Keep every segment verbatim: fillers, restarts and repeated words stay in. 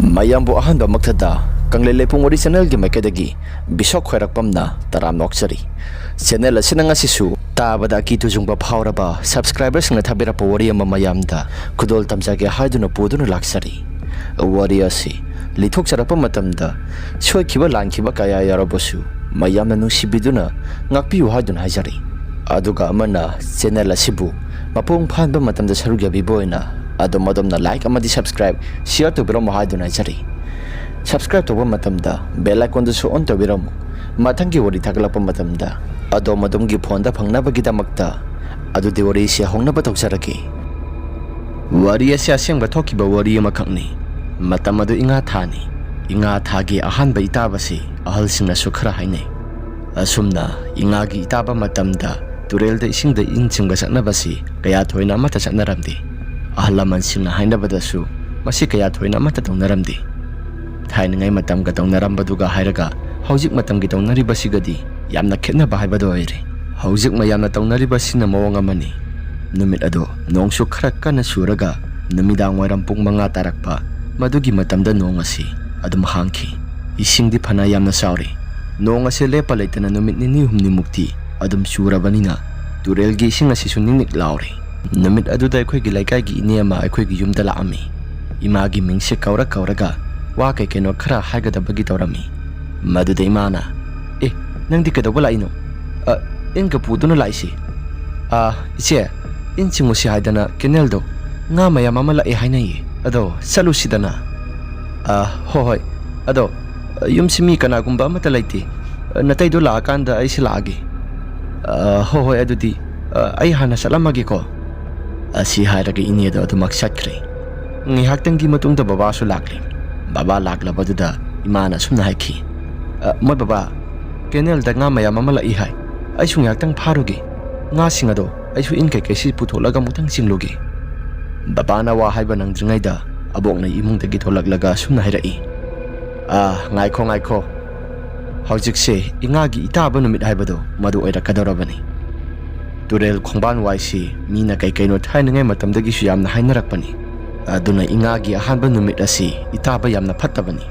ꯃꯌꯥꯝꯕꯨ ꯑꯍꯥꯟꯕꯃꯛꯇꯗ ꯀꯪꯂꯩ ꯂꯩꯄꯨꯡ ꯋꯥꯔꯤ ꯆꯦꯅꯦꯜꯒꯤ ꯃꯥꯏꯀꯩꯗꯒꯤ ꯕꯤꯁꯣꯛ ꯈ꯭ꯋꯥꯏꯔꯥꯛꯄꯝꯅ ꯇꯔꯥꯝꯅ ꯑꯣꯛꯆꯔꯤ꯫ ꯆꯦꯅꯦꯜ ꯑꯁꯤꯅ ꯉꯁꯤꯁꯨ ꯇꯥꯕꯗ ꯑꯀꯤ ꯇꯨꯖꯨꯡꯕ ꯐꯥꯎꯔꯕ ꯁꯕꯁꯀ꯭ꯔꯥꯏꯕꯔꯁꯤꯡꯅ ꯊꯥꯕꯤꯔꯛꯄ ꯋꯥꯔꯤ ꯑꯃ ꯃꯌꯥꯝꯗ ꯈꯨꯗꯣꯜ ꯇꯝꯖꯒꯦ ꯍꯥꯏꯗꯨꯅ ꯄꯨꯗꯨꯅ ꯂꯥꯛꯆꯔꯤ꯫ ꯋꯥꯔꯤ ꯑꯁꯤ ꯂꯤꯊꯣꯛꯆꯔꯛꯄ ꯃꯇꯝꯗ ꯁꯣꯏꯈꯤꯕ ꯂꯥꯟꯈꯤꯕ ꯀꯌꯥ ꯌꯥꯎꯔꯕꯁꯨ ꯃꯌꯥꯝꯅ ꯅꯨꯡꯁꯤꯕꯤꯗꯨꯅ ꯉꯥꯛꯄꯤꯌꯨ ꯍꯥꯏꯗꯨꯅ ꯍꯥꯏꯖꯔꯤ꯫ ꯑꯗꯨꯒ ꯑꯃꯅ ꯆꯦꯅꯦꯜ ꯑꯁꯤꯕꯨ ꯃꯄꯨꯡ ꯐꯥꯍꯟꯕ ꯃꯇꯝꯗ ꯁꯔꯨꯛ ꯌꯥꯕꯤꯕ ꯑꯣꯏꯅ ꯑꯗꯣꯝ ꯑꯗꯣꯝꯅ ꯂꯥꯏꯛ ꯑꯃꯗꯤ ꯁꯕꯁꯀ꯭ꯔꯥꯏꯕ, ꯁꯤꯌꯔ ꯇꯧꯕꯤꯔꯝꯃꯨ ꯍꯥꯏꯗꯨꯅ ꯍꯥꯏꯖꯔꯤ꯫ ꯁꯕꯁꯀ꯭ꯔꯥꯏꯕ ꯇꯧꯕ ꯃꯇꯝꯗ ꯕꯦꯜ ꯑꯥꯏꯀꯣꯟꯗꯨꯁꯨ ꯑꯣꯟ ꯇꯧꯕꯤꯔꯝꯃꯨ꯫ ꯃꯊꯪꯒꯤ ꯋꯥꯔꯤ ꯊꯥꯒꯠꯂꯛꯄ ꯃꯇꯝꯗ ꯑꯗꯣꯝ ꯑꯗꯣꯝꯒꯤ ꯐꯣꯟꯗ ꯐꯪꯅꯕꯒꯤꯗꯃꯛꯇ꯫ ꯑꯗꯨꯗꯤ ꯋꯥꯔꯤꯁꯤ ꯍꯧꯅꯕ ꯇꯧꯖꯔꯒꯦ꯫ ꯋꯥꯔꯤ ꯑꯁꯤ ꯑꯁꯦꯡꯕ ꯊꯣꯛꯈꯤꯕ ꯋꯥꯔꯤ ꯑꯃꯈꯛꯅꯤ꯫ ꯃꯇꯝ ꯑꯗꯨ ꯏꯉꯥ ꯊꯥꯅꯤ꯫ ꯏꯉꯥ ꯊꯥꯒꯤ ꯑꯍꯥꯟꯕ ꯏꯇꯥꯕꯁꯤ ꯑꯍꯜꯁꯤꯡꯅꯁꯨ ꯈꯔ ꯍꯥꯏꯅꯩ꯫ ꯑꯁꯨꯝꯅ ꯏꯉꯥꯒꯤ ꯏꯇꯥꯕ ꯃꯇꯝꯗ ꯇꯨꯔꯦꯜꯗ ꯏꯁꯤꯡꯗ ꯏꯟ ꯆꯤꯡꯕ ꯆꯠꯅꯕꯁꯤ ꯀꯌꯥ ꯊꯣꯏꯅ ꯑꯃꯠꯇ ꯆꯠꯅꯔꯝꯗꯦ꯫ ꯑꯍꯜ ꯂꯃꯟꯁꯤꯡꯅ ꯍꯥꯏꯅꯕꯗꯁꯨ ꯃꯁꯤ ꯀꯌꯥ ꯊꯣꯏꯅ ꯑꯃꯠꯇ ꯇꯧꯅꯔꯝꯗꯦ꯫ ꯊꯥꯏꯅꯉꯩ ꯃꯇꯝꯒ ꯇꯧꯅꯔꯝꯕꯗꯨꯒ ꯍꯥꯏꯔꯒ ꯍꯧꯖꯤꯛ ꯃꯇꯝꯒꯤ ꯇꯧꯅꯔꯤꯕꯁꯤꯒꯗꯤ ꯌꯥꯝꯅ ꯈꯦꯠꯅꯕ ꯍꯥꯏꯕꯗꯨ ꯑꯣꯏꯔꯦ꯫ ꯍꯧꯖꯤꯛ ꯃꯌꯥꯝꯅ ꯇꯧꯅꯔꯤꯕꯁꯤꯅ ꯃꯑꯣꯡ ꯑꯃꯅꯤ꯫ ꯅꯨꯃꯤꯠ ꯑꯗꯨ ꯅꯣꯡꯁꯨ ꯈꯔ ꯀꯟꯅ ꯆꯨꯔꯒ ꯅꯨꯃꯤꯗꯥꯡ ꯋꯥꯏꯔꯝ ꯄꯨꯡ ꯃꯉꯥ ꯇꯥꯔꯛꯄ, ꯃꯗꯨꯒꯤ ꯃꯇꯝꯗ ꯅꯣꯡ ꯑꯁꯤ ꯑꯗꯨꯝ ꯍꯥꯡꯈꯤ꯫ ꯏꯁꯤꯡꯗꯤ ꯐꯅ ꯌꯥꯝꯅ ꯆꯥꯎꯔꯤ꯫ ꯅꯣꯡ ꯑꯁꯤ ꯂꯦꯞꯄ ꯂꯩꯇꯅ ꯅꯨꯃꯤꯠ ꯅꯤꯅꯤ ꯍꯨꯝꯅꯤꯃꯨꯛꯇꯤ ꯑꯗꯨꯝ ꯆꯨꯔꯕꯅꯤꯅ ꯇꯨꯔꯦꯜꯒꯤ ꯏꯁꯤꯡ ꯑꯁꯤꯁꯨ ꯅꯤꯛ ꯅꯤꯛ ꯂꯥꯎꯔꯤ꯫ ꯅꯨꯃꯤꯠ ꯑꯗꯨꯗ ꯑꯩꯈꯣꯏꯒꯤ ꯂꯩꯀꯥꯏꯒꯤ ꯏꯅꯦ ꯑꯃ ꯑꯩꯈꯣꯏꯒꯤ ꯌꯨꯝꯗ ꯂꯥꯛꯑꯝꯃꯤ꯫ ꯏꯃꯥꯒꯤ ꯃꯤꯡꯁꯦ ꯀꯧꯔ ꯀꯧꯔꯒ ꯋꯥ ꯀꯩ ꯀꯩꯅꯣ ꯈꯔ ꯍꯥꯏꯒꯗꯕꯒꯤ ꯇꯧꯔꯝꯃꯤ꯫ ꯃꯗꯨꯗ ꯏꯃꯥꯅ, "ꯑꯦ, ꯅꯪꯗꯤ ꯀꯩꯗꯧꯕ ꯂꯥꯛꯏꯅꯣ? ꯑ, ꯏꯟꯒ ꯄꯨꯗꯨꯅ ꯂꯥꯛꯏꯁꯤ?" "ꯑ, ꯏꯆꯦ, ꯏꯟ ꯆꯤꯡꯉꯨꯁꯤ ꯍꯥꯏꯗꯅ ꯀꯦꯅꯦꯜꯗꯣ ꯉꯥ ꯃꯌꯥꯝ ꯑꯃ ꯂꯥꯛꯑꯦ ꯍꯥꯏꯅꯩꯌꯦ꯫ ꯑꯗꯣ ꯆꯠꯂꯨꯁꯤꯗꯅ?" "ꯑ, ꯍꯣ ꯍꯣꯏ꯫ ꯑꯗꯣ, ꯑ, ꯌꯨꯝꯁꯤ ꯃꯤ ꯀꯅꯥꯒꯨꯝꯕ ꯑꯃꯠꯇ ꯂꯩꯇꯦ꯫ ꯑ, ꯅꯇꯩꯗꯣ ꯂꯥꯛꯑꯀꯥꯟꯗ ꯑꯩꯁꯤ ꯂꯥꯛꯑꯒꯦ꯫" "ꯑ, ꯍꯣ ꯍꯣꯏ, ꯑꯗꯨꯗꯤ, ꯑ, ꯑꯩ ꯍꯥꯟꯅ ꯆꯠꯂꯝꯃꯒꯦꯀꯣ꯫" ꯑꯁꯤ ꯍꯥꯏꯔꯒ ꯏꯅꯦꯗꯣ ꯑꯗꯨꯃꯛ ꯆꯠꯈ꯭ꯔꯦ꯫ ꯉꯥꯏꯍꯥꯛꯇꯪꯒꯤ ꯃꯇꯨꯡꯗ ꯕꯕꯥꯁꯨ ꯂꯥꯛꯂꯦ꯫ ꯕꯕꯥ ꯂꯥꯛꯂꯕꯗꯨꯗ ꯏꯃꯥꯅ ꯑꯁꯨꯝꯅ ꯍꯥꯏꯈꯤ, "ꯑ, ꯃꯣꯏ ꯕꯕꯥ, ꯀꯦꯅꯦꯜꯗ ꯉꯥ ꯃꯌꯥꯝ ꯑꯃ ꯂꯥꯛꯏ ꯍꯥꯏ꯫ ꯑꯩꯁꯨ ꯉꯥꯏꯍꯥꯛꯇꯪ ꯐꯥꯔꯨꯒꯦ꯫ ꯉꯥꯁꯤꯡ ꯑꯗꯣ ꯑꯩꯁꯨ ꯏꯟ ꯀꯩꯀꯩꯁꯤ ꯄꯨꯊꯣꯛꯂꯒ ꯑꯃꯨꯛꯇꯪ ꯆꯤꯡꯂꯨꯒꯦ꯫" ꯕꯕꯥꯅ ꯋꯥ ꯍꯥꯏꯕ ꯅꯪꯗ꯭ꯔꯤꯉꯩꯗ ꯑꯕꯣꯛꯅ ꯏꯃꯨꯡꯗꯒꯤ ꯊꯣꯛꯂꯛꯂꯒ ꯑꯁꯨꯝꯅ ꯍꯥꯏꯔꯛꯏ, "ꯑ, ꯉꯥꯏꯈꯣ, ꯉꯥꯏꯈꯣ꯫ ꯍꯧꯖꯤꯛꯁꯦ ꯏꯉꯥꯒꯤ ꯏꯇꯥꯕ ꯅꯨꯃꯤꯠ ꯍꯥꯏꯕꯗꯣ ꯃꯗꯨ ꯑꯣꯏꯔꯛꯀꯗꯧꯔꯕꯅꯤ꯫ ꯇꯨꯔꯦꯜ ꯈꯣꯡꯕꯥꯟ ꯋꯥꯏꯁꯤ ꯃꯤꯅ ꯀꯩ ꯀꯩꯅꯣ ꯊꯥꯏꯅꯉꯩ ꯃꯇꯝꯗꯒꯤꯁꯨ ꯌꯥꯝꯅ ꯍꯥꯏꯅꯔꯛꯄꯅꯤ꯫ ꯑꯗꯨꯅ ꯏꯉꯥꯒꯤ ꯑꯍꯥꯟꯕ ꯅꯨꯃꯤꯠ ꯑꯁꯤ ꯏꯇꯥꯕ ꯌꯥꯝꯅ ꯐꯠꯇꯕꯅꯤ꯫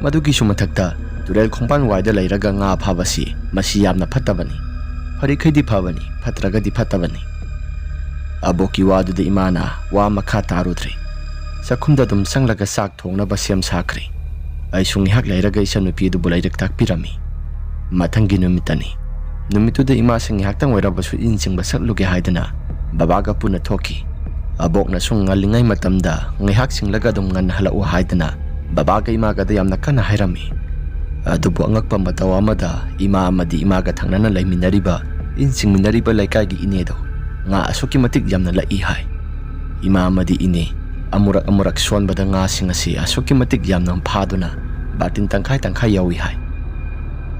ꯃꯗꯨꯒꯤꯁꯨ ꯃꯊꯛꯇ ꯇꯨꯔꯦꯜ ꯈꯣꯡꯕꯥꯟ ꯋꯥꯏꯗ ꯂꯩꯔꯒ ꯉꯥ ꯐꯥꯕꯁꯤ ꯃꯁꯤ ꯌꯥꯝꯅ ꯐꯠꯇꯕꯅꯤ꯫ ꯐꯔꯤꯈꯩꯗꯤ ꯐꯕꯅꯤ, ꯐꯠꯇ꯭ꯔꯒꯗꯤ ꯐꯠꯇꯕꯅꯤ꯫ ꯑꯕꯣꯛꯀꯤ ꯋꯥꯗꯨꯗ ꯏꯃꯥꯅ ꯋꯥ ꯃꯈꯥ ꯇꯥꯔꯨꯗ꯭ꯔꯦ꯫ ꯆꯥꯛꯈꯨꯝꯗ ꯑꯗꯨꯝ ꯆꯪꯂꯒ ꯆꯥꯛ ꯊꯣꯡꯅꯕ ꯁꯦꯝ ꯁꯥꯈ꯭ꯔꯦ꯫ ꯑꯩꯁꯨ ꯉꯥꯏꯍꯥꯛ ꯂꯩꯔꯒ ꯏꯆꯟꯅꯨꯄꯤ ꯑꯗꯨꯕꯨ ꯂꯥꯏꯔꯤꯛ ꯇꯥꯛꯄꯤꯔꯝꯃꯤ꯫ ꯃꯊꯪꯒꯤ ꯅꯨꯃꯤꯠꯇꯅꯤ꯫ ꯅꯨꯃꯤꯠꯇꯨꯗ ꯏꯃꯥꯁꯤ ꯉꯥꯏꯍꯥꯛꯇꯪ ꯑꯣꯏꯔꯕꯁꯨ ꯏꯟ ꯆꯤꯡꯕ ꯆꯠꯂꯨꯒꯦ ꯍꯥꯏꯗꯨꯅ ꯕꯕꯥꯒ ꯄꯨꯟꯅ ꯊꯣꯛꯈꯤ꯫ ꯑꯕꯣꯛꯅꯁꯨ ꯉꯜꯂꯤꯉꯩ ꯃꯇꯝꯗ ꯉꯥꯏꯍꯥꯛ ꯆꯤꯡꯂꯒ ꯑꯗꯨꯝ ꯉꯟꯅ ꯍꯜꯂꯛꯎ ꯍꯥꯏꯗꯨꯅ ꯕꯕꯥꯒ ꯏꯃꯥꯒꯗ ꯌꯥꯝꯅ ꯀꯟꯅ ꯍꯥꯏꯔꯝꯃꯤ꯫ ꯑꯗꯨꯕꯨ ꯑꯉꯛꯄ ꯃꯇꯧ ꯑꯃꯗ ꯏꯃꯥ ꯑꯃꯗꯤ ꯏꯃꯥꯒ ꯊꯪꯅꯅ ꯂꯩꯃꯤꯟꯅꯔꯤꯕ ꯏꯟ ꯆꯤꯡꯃꯤꯟꯅꯔꯤꯕ ꯂꯩꯀꯥꯏꯒꯤ ꯏꯅꯦꯗꯣ ꯉꯥ ꯑꯁꯨꯛꯀꯤ ꯃꯇꯤꯛ ꯌꯥꯝꯅ ꯂꯛꯏ ꯍꯥꯏ꯫ ꯏꯃꯥ ꯑꯃꯗꯤ ꯏꯅꯦ ꯑꯃꯨꯔꯛ ꯑꯃꯨꯔꯛ ꯁꯣꯟꯕꯗ ꯉꯥꯁꯤꯡ ꯑꯁꯤ ꯑꯁꯨꯛꯀꯤ ꯃꯇꯤꯛ ꯌꯥꯝꯅ ꯐꯥꯗꯨꯅ ꯕꯥꯔꯇꯤꯟ ꯇꯪꯈꯥꯏ ꯇꯪꯈꯥꯏ ꯌꯥꯎꯏ ꯍꯥꯏ꯫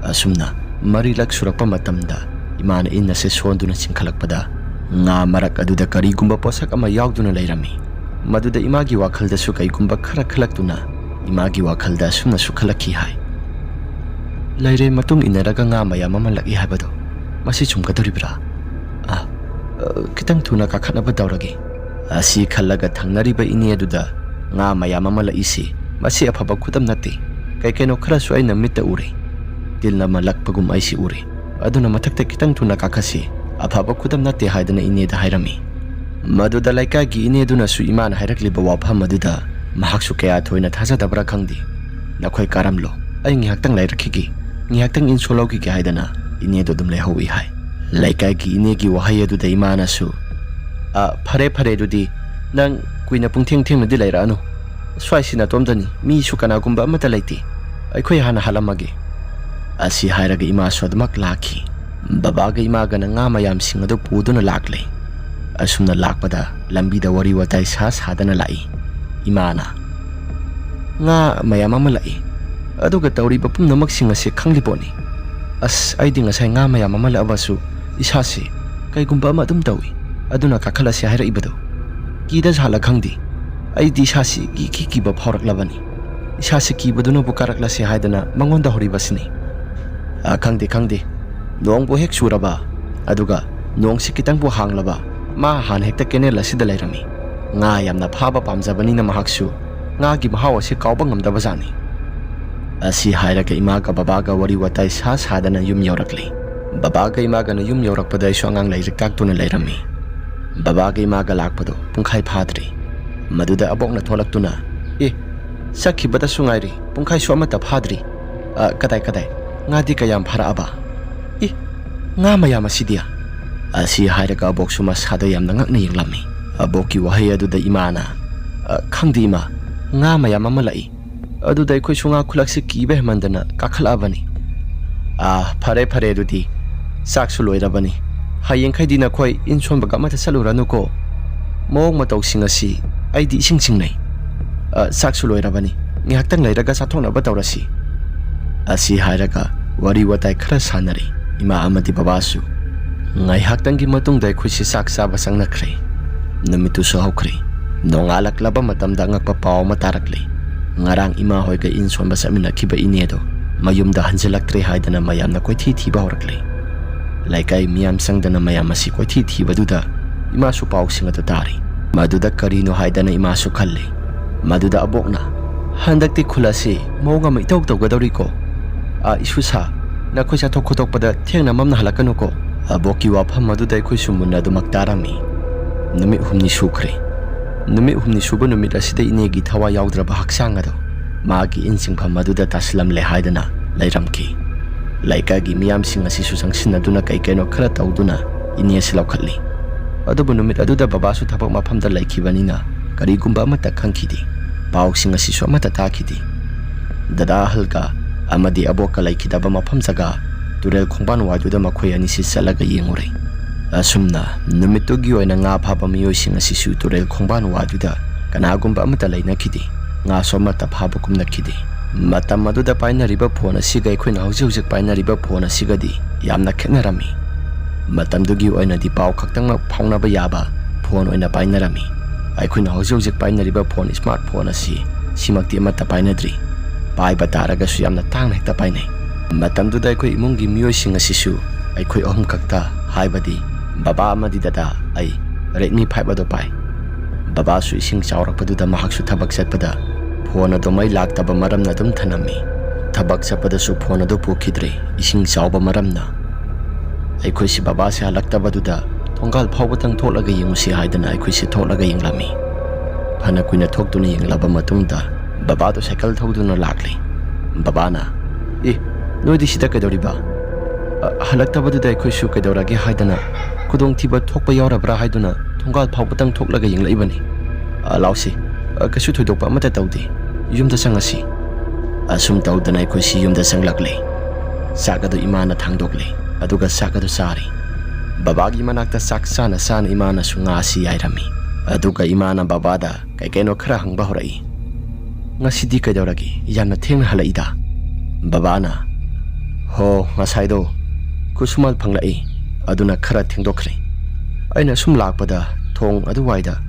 ꯑꯁꯨꯝꯅ ꯃꯔꯤꯂꯛ ꯁꯨꯔꯛꯄ ꯃꯇꯝꯗ ꯏꯃꯥꯅ ꯏꯟ ꯑꯁꯤ ꯁꯣꯟꯗꯨꯅ ꯆꯤꯡꯈꯠꯂꯛꯄꯗ ꯉꯥ ꯃꯔꯛ ꯑꯗꯨꯗ ꯀꯔꯤꯒꯨꯝꯕ ꯄꯣꯠꯁꯛ ꯑꯃ ꯌꯥꯎꯗꯨꯅ ꯂꯩꯔꯝꯃꯤ꯫ ꯃꯗꯨꯗ ꯏꯃꯥꯒꯤ ꯋꯥꯈꯜꯗꯁꯨ ꯀꯩꯒꯨꯝꯕ ꯈꯔ ꯈꯜꯂꯛꯇꯨꯅ ꯏꯃꯥꯒꯤ ꯋꯥꯈꯜꯗ ꯑꯁꯨꯝꯅꯁꯨ ꯈꯜꯂꯛꯈꯤ ꯍꯥꯏ, "ꯂꯩꯔꯦ ꯃꯇꯨꯡ ꯏꯟꯅꯔꯒ ꯉꯥ ꯃꯌꯥꯝ ꯑꯃ ꯂꯛꯏ ꯍꯥꯏꯕꯗꯣ, ꯃꯁꯤ ꯆꯨꯝꯒꯗꯧꯔꯤꯕ꯭ꯔꯥ? ꯑ, ꯑ, ꯈꯤꯇꯪ ꯊꯨꯅ ꯀꯥꯈꯠꯅꯕ ꯇꯧꯔꯒꯦ"꯫ ꯑꯁꯤ ꯈꯜꯂꯒ ꯊꯪꯅꯔꯤꯕ ꯏꯅꯦ ꯑꯗꯨꯗ, "ꯉꯥ ꯃꯌꯥꯝ ꯑꯃ ꯂꯛꯏꯁꯤ, ꯃꯁꯤ ꯑꯐꯕ ꯈꯨꯗꯝ ꯅꯠꯇꯦ꯫ ꯀꯩ ꯀꯩꯅꯣ ꯈꯔꯁꯨ ꯑꯩꯅ ꯃꯤꯠꯇ ꯎꯔꯦ꯫ ꯇꯤꯜ ꯑꯃ ꯂꯛꯄꯒꯨꯝ ꯑꯩꯁꯤ ꯎꯔꯦ꯫ ꯑꯗꯨꯅ ꯃꯊꯛꯇ ꯈꯤꯇꯪ ꯊꯨꯅ ꯀꯥꯈꯠꯁꯤ, ꯑꯐꯕ ꯈꯨꯗꯝ ꯅꯠꯇꯦ" ꯍꯥꯏꯗꯅ ꯏꯅꯦꯗ ꯍꯥꯏꯔꯝꯃꯤ꯫ ꯃꯗꯨꯗ ꯂꯩꯀꯥꯏꯒꯤ ꯏꯅꯦꯗꯨꯅꯁꯨ ꯏꯃꯥꯅ ꯍꯥꯏꯔꯛꯂꯤꯕ ꯋꯥꯐꯝ ꯑꯗꯨꯗ ꯃꯍꯥꯛꯁꯨ ꯀꯌꯥ ꯊꯣꯏꯅ ꯊꯥꯖꯗꯕ꯭ꯔꯥ ꯈꯪꯗꯦ, "ꯅꯈꯣꯏ ꯀꯥꯔꯝꯂꯣ, ꯑꯩ ꯉꯥꯏꯍꯥꯛꯇꯪ ꯂꯩꯔꯛꯈꯤꯒꯦ, ꯉꯥꯏꯍꯥꯛꯇꯪ ꯏꯟ ꯁꯣꯜꯍꯧꯈꯤꯒꯦ" ꯍꯥꯏꯗꯅ ꯏꯅꯦꯗꯨ ꯑꯗꯨꯝ ꯂꯩꯍꯧꯏ ꯍꯥꯏ꯫ ꯂꯩꯀꯥꯏꯒꯤ ꯏꯅꯦꯒꯤ ꯋꯥꯍꯩ ꯑꯗꯨꯗ ꯏꯃꯥꯅꯁꯨ, "ꯑ, ꯐꯔꯦ, ꯐꯔꯦ, ꯑꯗꯨꯗꯤ ꯅꯪ ꯀꯨꯏꯅ ꯄꯨꯡꯊꯦꯡ ꯊꯦꯡꯅꯗꯤ ꯂꯩꯔꯛꯑꯅꯨ꯫ ꯁ꯭ꯋꯥꯏꯁꯤ ꯅꯇꯣꯝꯗꯅꯤ, ꯃꯤꯁꯨ ꯀꯅꯥꯒꯨꯝꯕ ꯑꯃꯠꯇ ꯂꯩꯇꯦ꯫ ꯑꯩꯈꯣꯏ ꯍꯥꯟꯅ ꯍꯜꯂꯝꯃꯒꯦ"꯫ ꯑꯁꯤ ꯍꯥꯏꯔꯒ ꯏꯃꯥꯁꯨ ꯑꯗꯨꯃꯛ ꯂꯥꯛꯈꯤ꯫ ꯕꯕꯥꯒ ꯏꯃꯥꯒꯅ ꯉꯥ ꯃꯌꯥꯝꯁꯤꯡ ꯑꯗꯨ ꯄꯨꯗꯨꯅ ꯂꯥꯛꯂꯦ꯫ ꯑꯁꯨꯝꯅ ꯂꯥꯛꯄꯗ ꯂꯝꯕꯤꯗ ꯋꯥꯔꯤ ꯋꯥꯇꯥꯏ ꯁꯥ ꯁꯥꯗꯅ ꯂꯥꯛꯏ꯫ ꯏꯃꯥꯅ, "ꯉꯥ ꯃꯌꯥꯝ ꯑꯃ ꯂꯥꯛꯏ, ꯑꯗꯨꯒ ꯇꯧꯔꯤꯕ ꯄꯨꯝꯅꯃꯛꯁꯤꯡ ꯑꯁꯤ ꯈꯪꯂꯤꯄꯣꯠꯅꯤ꯫ ꯑꯁ, ꯑꯩꯗꯤ ꯉꯁꯥꯏ ꯉꯥ ꯃꯌꯥꯝ ꯑꯃ ꯂꯥꯛꯑꯕꯁꯨ ꯏꯁꯥꯁꯤ ꯀꯩꯒꯨꯝꯕ ꯑꯃ ꯑꯗꯨꯝ ꯇꯧꯏ꯫ ꯑꯗꯨꯅ ꯀꯥꯈꯠꯂꯁꯤ ꯍꯥꯏꯔꯛꯏꯕꯗꯣ ꯀꯤꯗ ꯖꯥꯠꯂ ꯈꯪꯗꯦ꯫ ꯑꯩꯗꯤ ꯏꯁꯥꯁꯤ ꯏꯀꯤ ꯀꯤꯕ ꯐꯥꯎꯔꯛꯂꯕꯅꯤ꯫ ꯏꯁꯥꯁꯤ ꯀꯤꯕꯗꯨꯅꯕꯨ ꯀꯥꯔꯛꯂꯁꯤ ꯍꯥꯏꯗꯅ ꯃꯉꯣꯟꯗ ꯍꯧꯔꯤꯕꯁꯤꯅꯤ"꯫ "ꯑ, ꯈꯪꯗꯦ, ꯈꯪꯗꯦ꯫ ꯅꯣꯡꯕꯨ ꯍꯦꯛ ꯆꯨꯔꯕ, ꯑꯗꯨꯒ ꯅꯣꯡꯁꯤ ꯈꯤꯇꯪꯕꯨ ꯍꯥꯡꯂꯕ, ꯃꯥ ꯍꯥꯟꯅ ꯍꯦꯛꯇ ꯀꯦꯅꯦꯜ ꯑꯁꯤꯗ ꯂꯩꯔꯝꯃꯤ꯫ ꯉꯥ ꯌꯥꯝꯅ ꯐꯥꯕ ꯄꯥꯝꯖꯕꯅꯤꯅ ꯃꯍꯥꯛꯁꯨ ꯉꯥꯒꯤ ꯃꯍꯥꯎ ꯑꯁꯤ ꯀꯥꯎꯕ ꯉꯝꯗꯕꯖꯥꯠꯅꯤ꯫ ꯑꯁꯤ ꯍꯥꯏꯔꯒ ꯏꯃꯥꯒ ꯕꯕꯥꯒ ꯋꯥꯔꯤ ꯋꯥꯇꯥꯏ ꯁꯥ ꯁꯥꯗꯅ ꯌꯨꯝ ꯌꯧꯔꯛꯂꯤ꯫ ꯕꯕꯥꯒ ꯏꯃꯥꯒꯅ ꯌꯨꯝ ꯌꯧꯔꯛꯄꯗ ꯑꯩꯁꯨ ꯑꯉꯥꯡ ꯂꯥꯏꯔꯤꯛ ꯇꯥꯛꯇꯨꯅ ꯂꯩꯔꯝꯃꯤ꯫ ꯕꯕꯥꯒ ꯏꯃꯥꯒ ꯂꯥꯛꯄꯗꯣ ꯄꯨꯡꯈꯥꯏ ꯐꯥꯗ꯭ꯔꯤ꯫ ꯃꯗꯨꯗ ꯑꯕꯣꯛꯅ ꯊꯣꯛꯂꯛꯇꯨꯅ, "ꯑꯦ, ꯆꯠꯈꯤꯕꯗꯁꯨ ꯉꯥꯏꯔꯤ, ꯄꯨꯡꯈꯥꯏꯁꯨ ꯑꯃꯠꯇ ꯐꯥꯗ꯭ꯔꯤ꯫ ꯑ, ꯀꯗꯥꯏ, ꯀꯗꯥꯏ? ꯉꯥꯗꯤ ꯀꯌꯥꯝ ꯐꯥꯔꯛꯑꯕ? ꯏ, ꯉꯥ ꯃꯌꯥꯝ ꯑꯁꯤꯗꯤ?" ꯑꯁꯤ ꯍꯥꯏꯔꯒ ꯑꯕꯣꯛꯁꯨ ꯃꯁꯥꯗ ꯌꯥꯝꯅ ꯉꯛꯅ ꯌꯦꯡꯂꯝꯃꯤ꯫ ꯑꯕꯣꯛꯀꯤ ꯋꯥꯍꯩ ꯑꯗꯨꯗ ꯏꯃꯥꯅ, "ꯑ, ꯈꯪꯗꯦ ꯏꯃꯥ, ꯉꯥ ꯃꯌꯥꯝ ꯑꯃ ꯂꯥꯛꯏ꯫ ꯑꯗꯨꯗ ꯑꯩꯈꯣꯏꯁꯨ ꯉꯥ ꯈꯨꯂꯛꯁꯤ ꯀꯤꯕ ꯍꯦꯟꯃꯟꯗꯅ ꯀꯥꯈꯠꯂꯛꯑꯕꯅꯤ꯫ ꯑꯥ, ꯐꯔꯦ, ꯐꯔꯦ, ꯑꯗꯨꯗꯤ ꯆꯥꯛꯁꯨ ꯂꯣꯏꯔꯕꯅꯤ꯫ ꯍꯌꯦꯡꯈꯩꯗꯤ ꯅꯈꯣꯏ ꯏꯟ ꯁꯣꯟꯕꯒ ꯑꯃꯠꯇ ꯆꯠꯂꯨꯔꯅꯨꯀꯣ꯫ ꯃꯑꯣꯡ ꯃꯇꯧꯁꯤꯡ ꯑꯁꯤ ꯑꯩꯗꯤ ꯏꯁꯤꯡ ꯆꯤꯡꯅꯩ꯫ ꯑ, ꯆꯥꯛꯁꯨ ꯂꯣꯏꯔꯕꯅꯤ꯫ ꯉꯥꯏꯍꯥꯛꯇꯪ ꯂꯩꯔꯒ ꯆꯥꯊꯣꯛꯅꯕ ꯇꯧꯔꯁꯤ꯫" ꯑꯁꯤ ꯍꯥꯏꯔꯒ ꯋꯥꯔꯤ ꯋꯥꯇꯥꯏ ꯈꯔ ꯁꯥꯟꯅꯔꯤ꯫ ꯏꯃꯥ ꯑꯃꯗꯤ ꯕꯕꯥꯁꯨ꯫ ꯉꯥꯏꯍꯥꯛꯇꯪꯒꯤ ꯃꯇꯨꯡꯗ ꯑꯩꯈꯣꯏꯁꯤ ꯆꯥꯛ ꯆꯥꯕ ꯆꯪꯅꯈ꯭ꯔꯦ꯫ ꯅꯨꯃꯤꯠꯇꯨꯁꯨ ꯍꯧꯈ꯭ꯔꯦ꯫ ꯅꯣꯡꯉꯥꯜꯂꯛꯂꯕ ꯃꯇꯝꯗ ꯑꯉꯛꯄ ꯄꯥꯎ ꯑꯃ ꯇꯥꯔꯛꯂꯦ꯫ ꯉꯔꯥꯡ ꯏꯃꯥ ꯍꯣꯏꯒ ꯏꯟ ꯁꯣꯟꯕ ꯆꯠꯃꯤꯟꯅꯈꯤꯕ ꯏꯅꯦꯗꯣ ꯃꯌꯨꯝꯗ ꯍꯟꯖꯤꯜꯂꯛꯇ꯭ꯔꯦ ꯍꯥꯏꯗꯅ ꯃꯌꯥꯝꯅ ꯀꯣꯏꯊꯤ ꯊꯤꯕ ꯍꯧꯔꯛꯂꯦ꯫ ꯂꯩꯀꯥꯏ ꯃꯤꯌꯥꯝ ꯆꯪꯗꯅ ꯃꯌꯥꯝ ꯑꯁꯤ ꯀꯣꯏꯊꯤ ꯊꯤꯕꯗꯨꯗ ꯏꯃꯥꯁꯨ ꯄꯥꯎꯁꯤꯡ ꯑꯗꯨ ꯇꯥꯔꯤ꯫ ꯃꯗꯨꯗ ꯀꯔꯤꯅꯣ ꯍꯥꯏꯗꯅ ꯏꯃꯥꯁꯨ ꯈꯜꯂꯤ꯫ ꯃꯗꯨꯗ ꯑꯕꯣꯛꯅ, "ꯍꯟꯗꯛꯇꯤ ꯈꯨꯜ ꯑꯁꯤ ꯃꯑꯣꯡ ꯑꯃ ꯏꯇꯧ ꯇꯧꯒꯗꯧꯔꯤꯀꯣ꯫ ꯑ, ꯏꯁꯨ ꯁꯥ, ꯅꯈꯣꯏ ꯆꯠꯊꯣꯛ ꯈꯣꯠꯇꯣꯛꯄꯗ ꯊꯦꯡꯅ ꯃꯝꯅ ꯍꯜꯂꯛꯀꯅꯨꯀꯣ꯫" ꯑꯕꯣꯛꯀꯤ ꯋꯥꯐꯝ ꯑꯗꯨꯗ ꯑꯩꯈꯣꯏꯁꯨ ꯃꯨꯟꯅ ꯑꯗꯨꯃꯛ ꯇꯥꯔꯝꯃꯤ꯫ ꯅꯨꯃꯤꯠ ꯍꯨꯝꯅꯤ ꯁꯨꯈ꯭ꯔꯦ꯫ ꯅꯨꯃꯤꯠ ꯍꯨꯝꯅꯤ ꯁꯨꯕ ꯅꯨꯃꯤꯠ ꯑꯁꯤꯗ ꯏꯅꯦꯒꯤ ꯊꯋꯥꯏ ꯌꯥꯎꯗ꯭ꯔꯕ ꯍꯛꯆꯥꯡ ꯑꯗꯨ ꯃꯥꯒꯤ ꯏꯟ ꯆꯤꯡꯐꯝ ꯑꯗꯨꯗ ꯇꯥꯁꯤꯜꯂꯝꯂꯦ ꯍꯥꯏꯗꯅ ꯂꯩꯔꯝꯈꯤ꯫ ꯂꯩꯀꯥꯏꯒꯤ ꯃꯤꯌꯥꯝꯁꯤꯡ ꯑꯁꯤꯁꯨ ꯆꯪꯁꯤꯟꯅꯗꯨꯅ ꯀꯩ ꯀꯩꯅꯣ ꯈꯔ ꯇꯧꯗꯨꯅ ꯏꯅꯦ ꯑꯁꯤ ꯂꯧꯈꯠꯂꯤ꯫ ꯑꯗꯨꯕꯨ ꯅꯨꯃꯤꯠ ꯑꯗꯨꯗ ꯕꯕꯥꯁꯨ ꯊꯕꯛ ꯃꯐꯝꯗ ꯂꯩꯈꯤꯕꯅꯤꯅ ꯀꯔꯤꯒꯨꯝꯕ ꯑꯃꯠꯇ ꯈꯪꯈꯤꯗꯦ꯫ ꯄꯥꯎꯁꯤꯡ ꯑꯁꯤꯁꯨ ꯑꯃꯠꯇ ꯇꯥꯈꯤꯗꯦ꯫ ꯗꯗꯥ ꯑꯍꯜꯒ ꯑꯃꯗꯤ ꯑꯕꯣꯛꯀ ꯂꯩꯈꯤꯗꯕ ꯃꯐꯝ ꯖꯒꯥ ꯇꯨꯔꯦꯜ ꯈꯣꯡꯕꯥꯟ ꯋꯥꯏꯗꯨꯗ ꯃꯈꯣꯏ ꯑꯅꯤꯁꯤ ꯆꯠꯂꯒ ꯌꯦꯡꯉꯨꯔꯦ꯫ ꯑꯁꯨꯝꯅ ꯅꯨꯃꯤꯠꯇꯨꯒꯤ ꯑꯣꯏꯅ ꯉꯥ ꯐꯥꯕ ꯃꯤꯑꯣꯏꯁꯤꯡ ꯑꯁꯤꯁꯨ ꯇꯨꯔꯦꯜ ꯈꯣꯡꯕꯥꯟ ꯋꯥꯏꯗꯨꯗ ꯀꯅꯥꯒꯨꯝꯕ ꯑꯃꯠꯇ ꯂꯩꯅꯈꯤꯗꯦ꯫ ꯉꯥꯁꯨ ꯑꯃꯠꯇ ꯐꯥꯕ ꯀꯨꯝꯅꯈꯤꯗꯦ꯫ ꯃꯇꯝ ꯑꯗꯨꯗ ꯄꯥꯏꯅꯔꯤꯕ ꯐꯣꯟ ꯑꯁꯤꯒ ꯑꯩꯈꯣꯏꯅ ꯍꯧꯖꯤꯛ ꯍꯧꯖꯤꯛ ꯄꯥꯏꯅꯔꯤꯕ ꯐꯣꯟ ꯑꯁꯤꯒꯗꯤ ꯌꯥꯝꯅ ꯈꯦꯠꯅꯔꯝꯃꯤ꯫ ꯃꯇꯝꯗꯨꯒꯤ ꯑꯣꯏꯅꯗꯤ ꯄꯥꯎ ꯈꯛꯇꯃꯛ ꯐꯥꯎꯅꯕ ꯌꯥꯕ ꯐꯣꯟ ꯑꯣꯏꯅ ꯄꯥꯏꯅꯔꯝꯃꯤ꯫ ꯑꯩꯈꯣꯏꯅ ꯍꯧꯖꯤꯛ ꯍꯧꯖꯤꯛ ꯄꯥꯏꯅꯔꯤꯕ ꯐꯣꯟ, ꯁ꯭ꯃꯥꯔꯠ ꯐꯣꯟ ꯑꯁꯤ ꯁꯤꯃꯛꯇꯤ ꯑꯃꯠꯇ ꯄꯥꯏꯅꯗ꯭ꯔꯤ꯫ ꯄꯥꯏꯕ ꯇꯥꯔꯒꯁꯨ ꯌꯥꯝꯅ ꯇꯥꯡꯅ ꯍꯦꯛꯇ ꯄꯥꯏꯅꯩ꯫ ꯃꯇꯝꯗꯨꯗ ꯑꯩꯈꯣꯏ ꯏꯃꯨꯡꯒꯤ ꯃꯤꯑꯣꯏꯁꯤꯡ ꯑꯁꯤꯁꯨ ꯑꯩꯈꯣꯏ ꯑꯍꯨꯝ ꯈꯛꯇ, ꯍꯥꯏꯕꯗꯤ ꯕꯕꯥ ꯑꯃꯗꯤ ꯗꯗꯥ, ꯑꯩ Redmi five ꯑꯗꯨ ꯄꯥꯏ꯫ ꯕꯕꯥꯁꯨ ꯏꯁꯤꯡ ꯆꯥꯎꯔꯛꯄꯗꯨꯗ ꯃꯍꯥꯛꯁꯨ ꯊꯕꯛ ꯆꯠꯄꯗ ꯐꯣꯟ ꯑꯗꯨ ꯃꯩ ꯂꯥꯛꯇꯕ ꯃꯔꯝꯅ ꯑꯗꯨꯝ ꯊꯅꯝꯃꯤ꯫ ꯊꯕꯛ ꯆꯠꯄꯗꯁꯨ ꯐꯣꯟ ꯑꯗꯨ ꯄꯨꯈꯤꯗ꯭ꯔꯦ, ꯏꯁꯤꯡ ꯆꯥꯎꯕ ꯃꯔꯝꯅ꯫ ꯑꯩꯈꯣꯏꯁꯤ ꯕꯕꯥꯁꯦ ꯍꯜꯂꯛꯇꯕꯗꯨꯗ ꯊꯣꯡꯒꯥꯜ ꯐꯥꯎꯕꯇꯪ ꯊꯣꯛꯂꯒ ꯌꯦꯡꯉꯨꯁꯤ ꯍꯥꯏꯗꯅ ꯑꯩꯈꯣꯏꯁꯤ ꯊꯣꯛꯂꯒ ꯌꯦꯡꯂꯝꯃꯤ꯫ ꯐꯅ ꯀꯨꯏꯅ ꯊꯣꯛꯇꯨꯅ ꯌꯦꯡꯂꯕ ꯃꯇꯨꯡꯗ ꯕꯕꯥꯗꯣ ꯁꯥꯏꯀꯜ ꯊꯧꯗꯨꯅ ꯂꯥꯛꯂꯤ꯫ ꯕꯕꯥꯅ, "ꯑꯦ, ꯅꯣꯏꯗꯤ ꯁꯤꯗ ꯀꯩꯗꯧꯔꯤꯕ?" "ꯑ, ꯍꯜꯂꯛꯇꯕꯗꯨꯗ ꯑꯩꯈꯣꯏꯁꯨ ꯀꯩꯗꯧꯔꯒꯦ ꯍꯥꯏꯗꯅ, ꯈꯨꯗꯣꯡꯊꯤꯕ ꯊꯣꯛꯄ ꯌꯥꯎꯔꯕ꯭ꯔꯥ ꯍꯥꯏꯗꯨꯅ ꯊꯣꯡꯒꯥꯜ ꯐꯥꯎꯕꯇꯪ ꯊꯣꯛꯂꯒ ꯌꯦꯡꯂꯛꯏꯕꯅꯤ꯫ ꯑ, ꯂꯥꯎꯁꯤ, ꯑ, ꯀꯩꯁꯨ ꯊꯣꯏꯗꯣꯛꯄ ꯑꯃꯠꯇ ꯇꯧꯗꯦ, ꯌꯨꯝꯗ ꯆꯪꯉꯁꯤ꯫" ꯑꯁꯨꯝ ꯇꯧꯗꯅ ꯑꯩꯈꯣꯏꯁꯤ ꯌꯨꯝꯗ ꯆꯪꯂꯛꯂꯦ꯫ ꯆꯥꯛ ꯑꯗꯨ ꯏꯃꯥꯅ ꯊꯥꯡꯗꯣꯛꯂꯦ, ꯑꯗꯨꯒ ꯆꯥꯛ ꯑꯗꯨ ꯆꯥꯔꯦ꯫ ꯕꯕꯥꯒꯤ ꯃꯅꯥꯛꯇ ꯆꯥꯛ ꯆꯥꯅ ꯆꯥꯅ ꯏꯃꯥꯅꯁꯨ ꯉꯥ ꯑꯁꯤ ꯌꯥꯏꯔꯝꯃꯤ꯫ ꯑꯗꯨꯒ ꯏꯃꯥꯅ ꯕꯕꯥꯗ ꯀꯩ ꯀꯩꯅꯣ ꯈꯔ ꯍꯪꯕ ꯍꯧꯔꯛꯏ꯫ "ꯉꯁꯤꯗꯤ ꯀꯩꯗꯧꯔꯒꯦ? ꯌꯥꯝꯅ ꯊꯦꯡꯅ ꯍꯜꯂꯛꯏꯗ?" ꯕꯕꯥꯅ, "ꯍꯣ, ꯉꯁꯥꯏꯗꯣ ꯈꯨꯠꯁꯨꯃꯜ ꯐꯪꯂꯛꯏ, ꯑꯗꯨꯅ ꯈꯔ ꯊꯦꯡꯗꯣꯛꯈ꯭ꯔꯦ꯫ ꯑꯩꯅ ꯁꯨꯝ ꯂꯥꯛꯄꯗ ꯊꯣꯡ ꯑꯗꯨꯋꯥꯏꯗ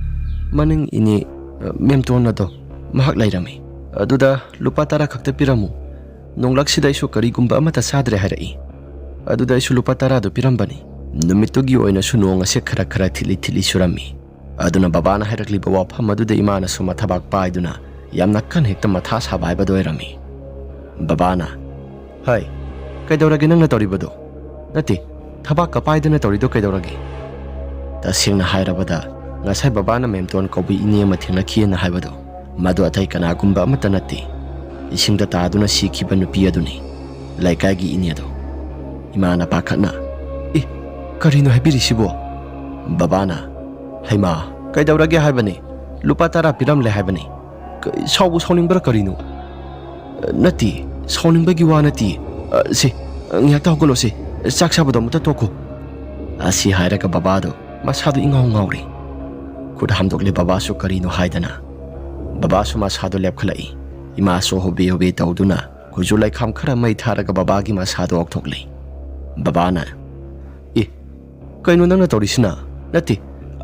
ꯃꯅꯤꯡ ꯏꯅꯦ, ꯑ, ꯃꯦꯝꯇꯣꯟ ꯑꯗꯣ ꯃꯍꯥꯛ ꯂꯩꯔꯝꯃꯤ꯫ ꯑꯗꯨꯗ ꯂꯨꯄꯥ ꯇꯔꯥ ꯈꯛꯇ ꯄꯤꯔꯝꯃꯨ, ꯅꯣꯡꯂꯛꯁꯤꯗ ꯑꯩꯁꯨ ꯀꯔꯤꯒꯨꯝꯕ ꯑꯃꯠꯇ ꯆꯥꯗ꯭ꯔꯦ ꯍꯥꯏꯔꯛꯏ꯫ ꯑꯗꯨꯗ ꯑꯩꯁꯨ ꯂꯨꯄꯥ ꯇꯔꯥꯗꯨ ꯄꯤꯔꯝꯕꯅꯤ꯫" ꯅꯨꯃꯤꯠꯇꯨꯒꯤ ꯑꯣꯏꯅꯁꯨ ꯅꯣꯡ ꯑꯁꯦ ꯈꯔ ꯈꯔ ꯊꯤꯠꯂꯤ ꯊꯤꯠꯂꯤ ꯆꯨꯔꯝꯃꯤ꯫ ꯑꯗꯨꯅ ꯕꯕꯥꯅ ꯍꯥꯏꯔꯛꯂꯤꯕ ꯋꯥꯐꯝ ꯑꯗꯨꯗ ꯏꯃꯥꯅꯁꯨ ꯃꯊꯕꯥꯛ ꯄꯥꯏꯗꯨꯅ ꯌꯥꯝꯅ ꯀꯟꯅ ꯍꯦꯛꯇ ꯃꯊꯥ ꯁꯥꯕ ꯍꯥꯏꯕꯗꯨ ꯑꯣꯏꯔꯝꯃꯤ꯫ ꯕꯕꯥꯅ, "ꯍꯩ, ꯀꯩꯗꯧꯔꯒꯦ ꯅꯪꯅ ꯇꯧꯔꯤꯕꯗꯣ? ꯅꯠꯇꯦ, ꯊꯕꯥꯛꯀ ꯄꯥꯏꯗꯅ ꯇꯧꯔꯤꯗꯣ ꯀꯩꯗꯧꯔꯒꯦ?" ꯇꯁꯦꯡꯅ ꯍꯥꯏꯔꯕꯗ, ꯉꯁꯥꯏ ꯕꯕꯥꯅ ꯃꯦꯝꯇꯣꯟ ꯀꯧꯕ ꯏꯅꯦ ꯑꯃ ꯊꯦꯡꯅꯈꯤꯑꯅ ꯍꯥꯏꯕꯗꯣ, ꯃꯗꯨ ꯑꯇꯩ ꯀꯅꯥꯒꯨꯝꯕ ꯑꯃꯠꯇ ꯅꯠꯇꯦ, ꯏꯁꯤꯡꯗ ꯇꯥꯗꯨꯅ ꯁꯤꯈꯤꯕ ꯅꯨꯄꯤ ꯑꯗꯨꯅꯤ, ꯂꯩꯀꯥꯏꯒꯤ ꯏꯅꯦꯗꯣ꯫ ꯏꯃꯥꯅ ꯄꯥꯈꯠꯅ, "ꯑꯦ, ꯀꯔꯤꯅꯣ ꯍꯥꯏꯕꯤꯔꯤꯁꯤꯕꯣ?" ꯕꯕꯥꯅ, "ꯍꯩꯃꯥ, ꯀꯩꯗꯧꯔꯒꯦ ꯍꯥꯏꯕꯅꯤ? ꯂꯨꯄꯥ ꯇꯔꯥ ꯄꯤꯔꯝꯂꯦ ꯍꯥꯏꯕꯅꯤ꯫ ꯀ-, ꯁꯥꯎꯕꯨ ꯁꯥꯎꯅꯤꯡꯕ꯭ꯔꯥ ꯀꯔꯤꯅꯣ?" "ꯅꯠꯇꯦ, ꯁꯥꯎꯅꯤꯡꯕꯒꯤ ꯋꯥ ꯅꯠꯇꯦ꯫ ꯑ, ꯁꯦ, ꯉꯥꯏꯍꯥꯛꯇ ꯍꯧꯒꯠꯂꯣꯁꯦ, ꯆꯥꯛ ꯆꯥꯕꯗꯣ ꯑꯃꯨꯛꯇ ꯇꯣꯛꯈꯣ꯫" ꯑꯁꯤ ꯍꯥꯏꯔꯒ ꯕꯕꯥꯗꯣ ꯃꯁꯥꯗꯣ ꯏꯉꯥꯎ ꯉꯥꯎꯔꯦ꯫ ꯈꯨꯠ ꯍꯥꯝꯗꯣꯛꯂꯦ ꯕꯕꯥꯁꯨ ꯀꯔꯤꯅꯣ ꯍꯥꯏꯗꯅ꯫ ꯕꯕꯥꯁꯨ ꯃꯁꯥꯗꯣ ꯂꯦꯞꯈꯠꯂꯛꯏ꯫ ꯏꯃꯥꯁꯨ ꯍꯣꯕꯦ ꯍꯣꯕꯦ ꯇꯧꯗꯨꯅ ꯈꯨꯖꯨ ꯂꯩꯈꯥꯝ ꯈꯔ ꯃꯩ ꯊꯥꯔꯒ ꯕꯕꯥꯒꯤ ꯃꯁꯥꯗꯣ ꯑꯣꯛꯊꯣꯛꯂꯦ꯫ ꯕꯕꯥꯅ, "ꯑꯦ, ꯀꯩꯅꯣ ꯅꯪꯅ ꯇꯧꯔꯤꯁꯤꯅ? ꯅꯠꯇꯦ,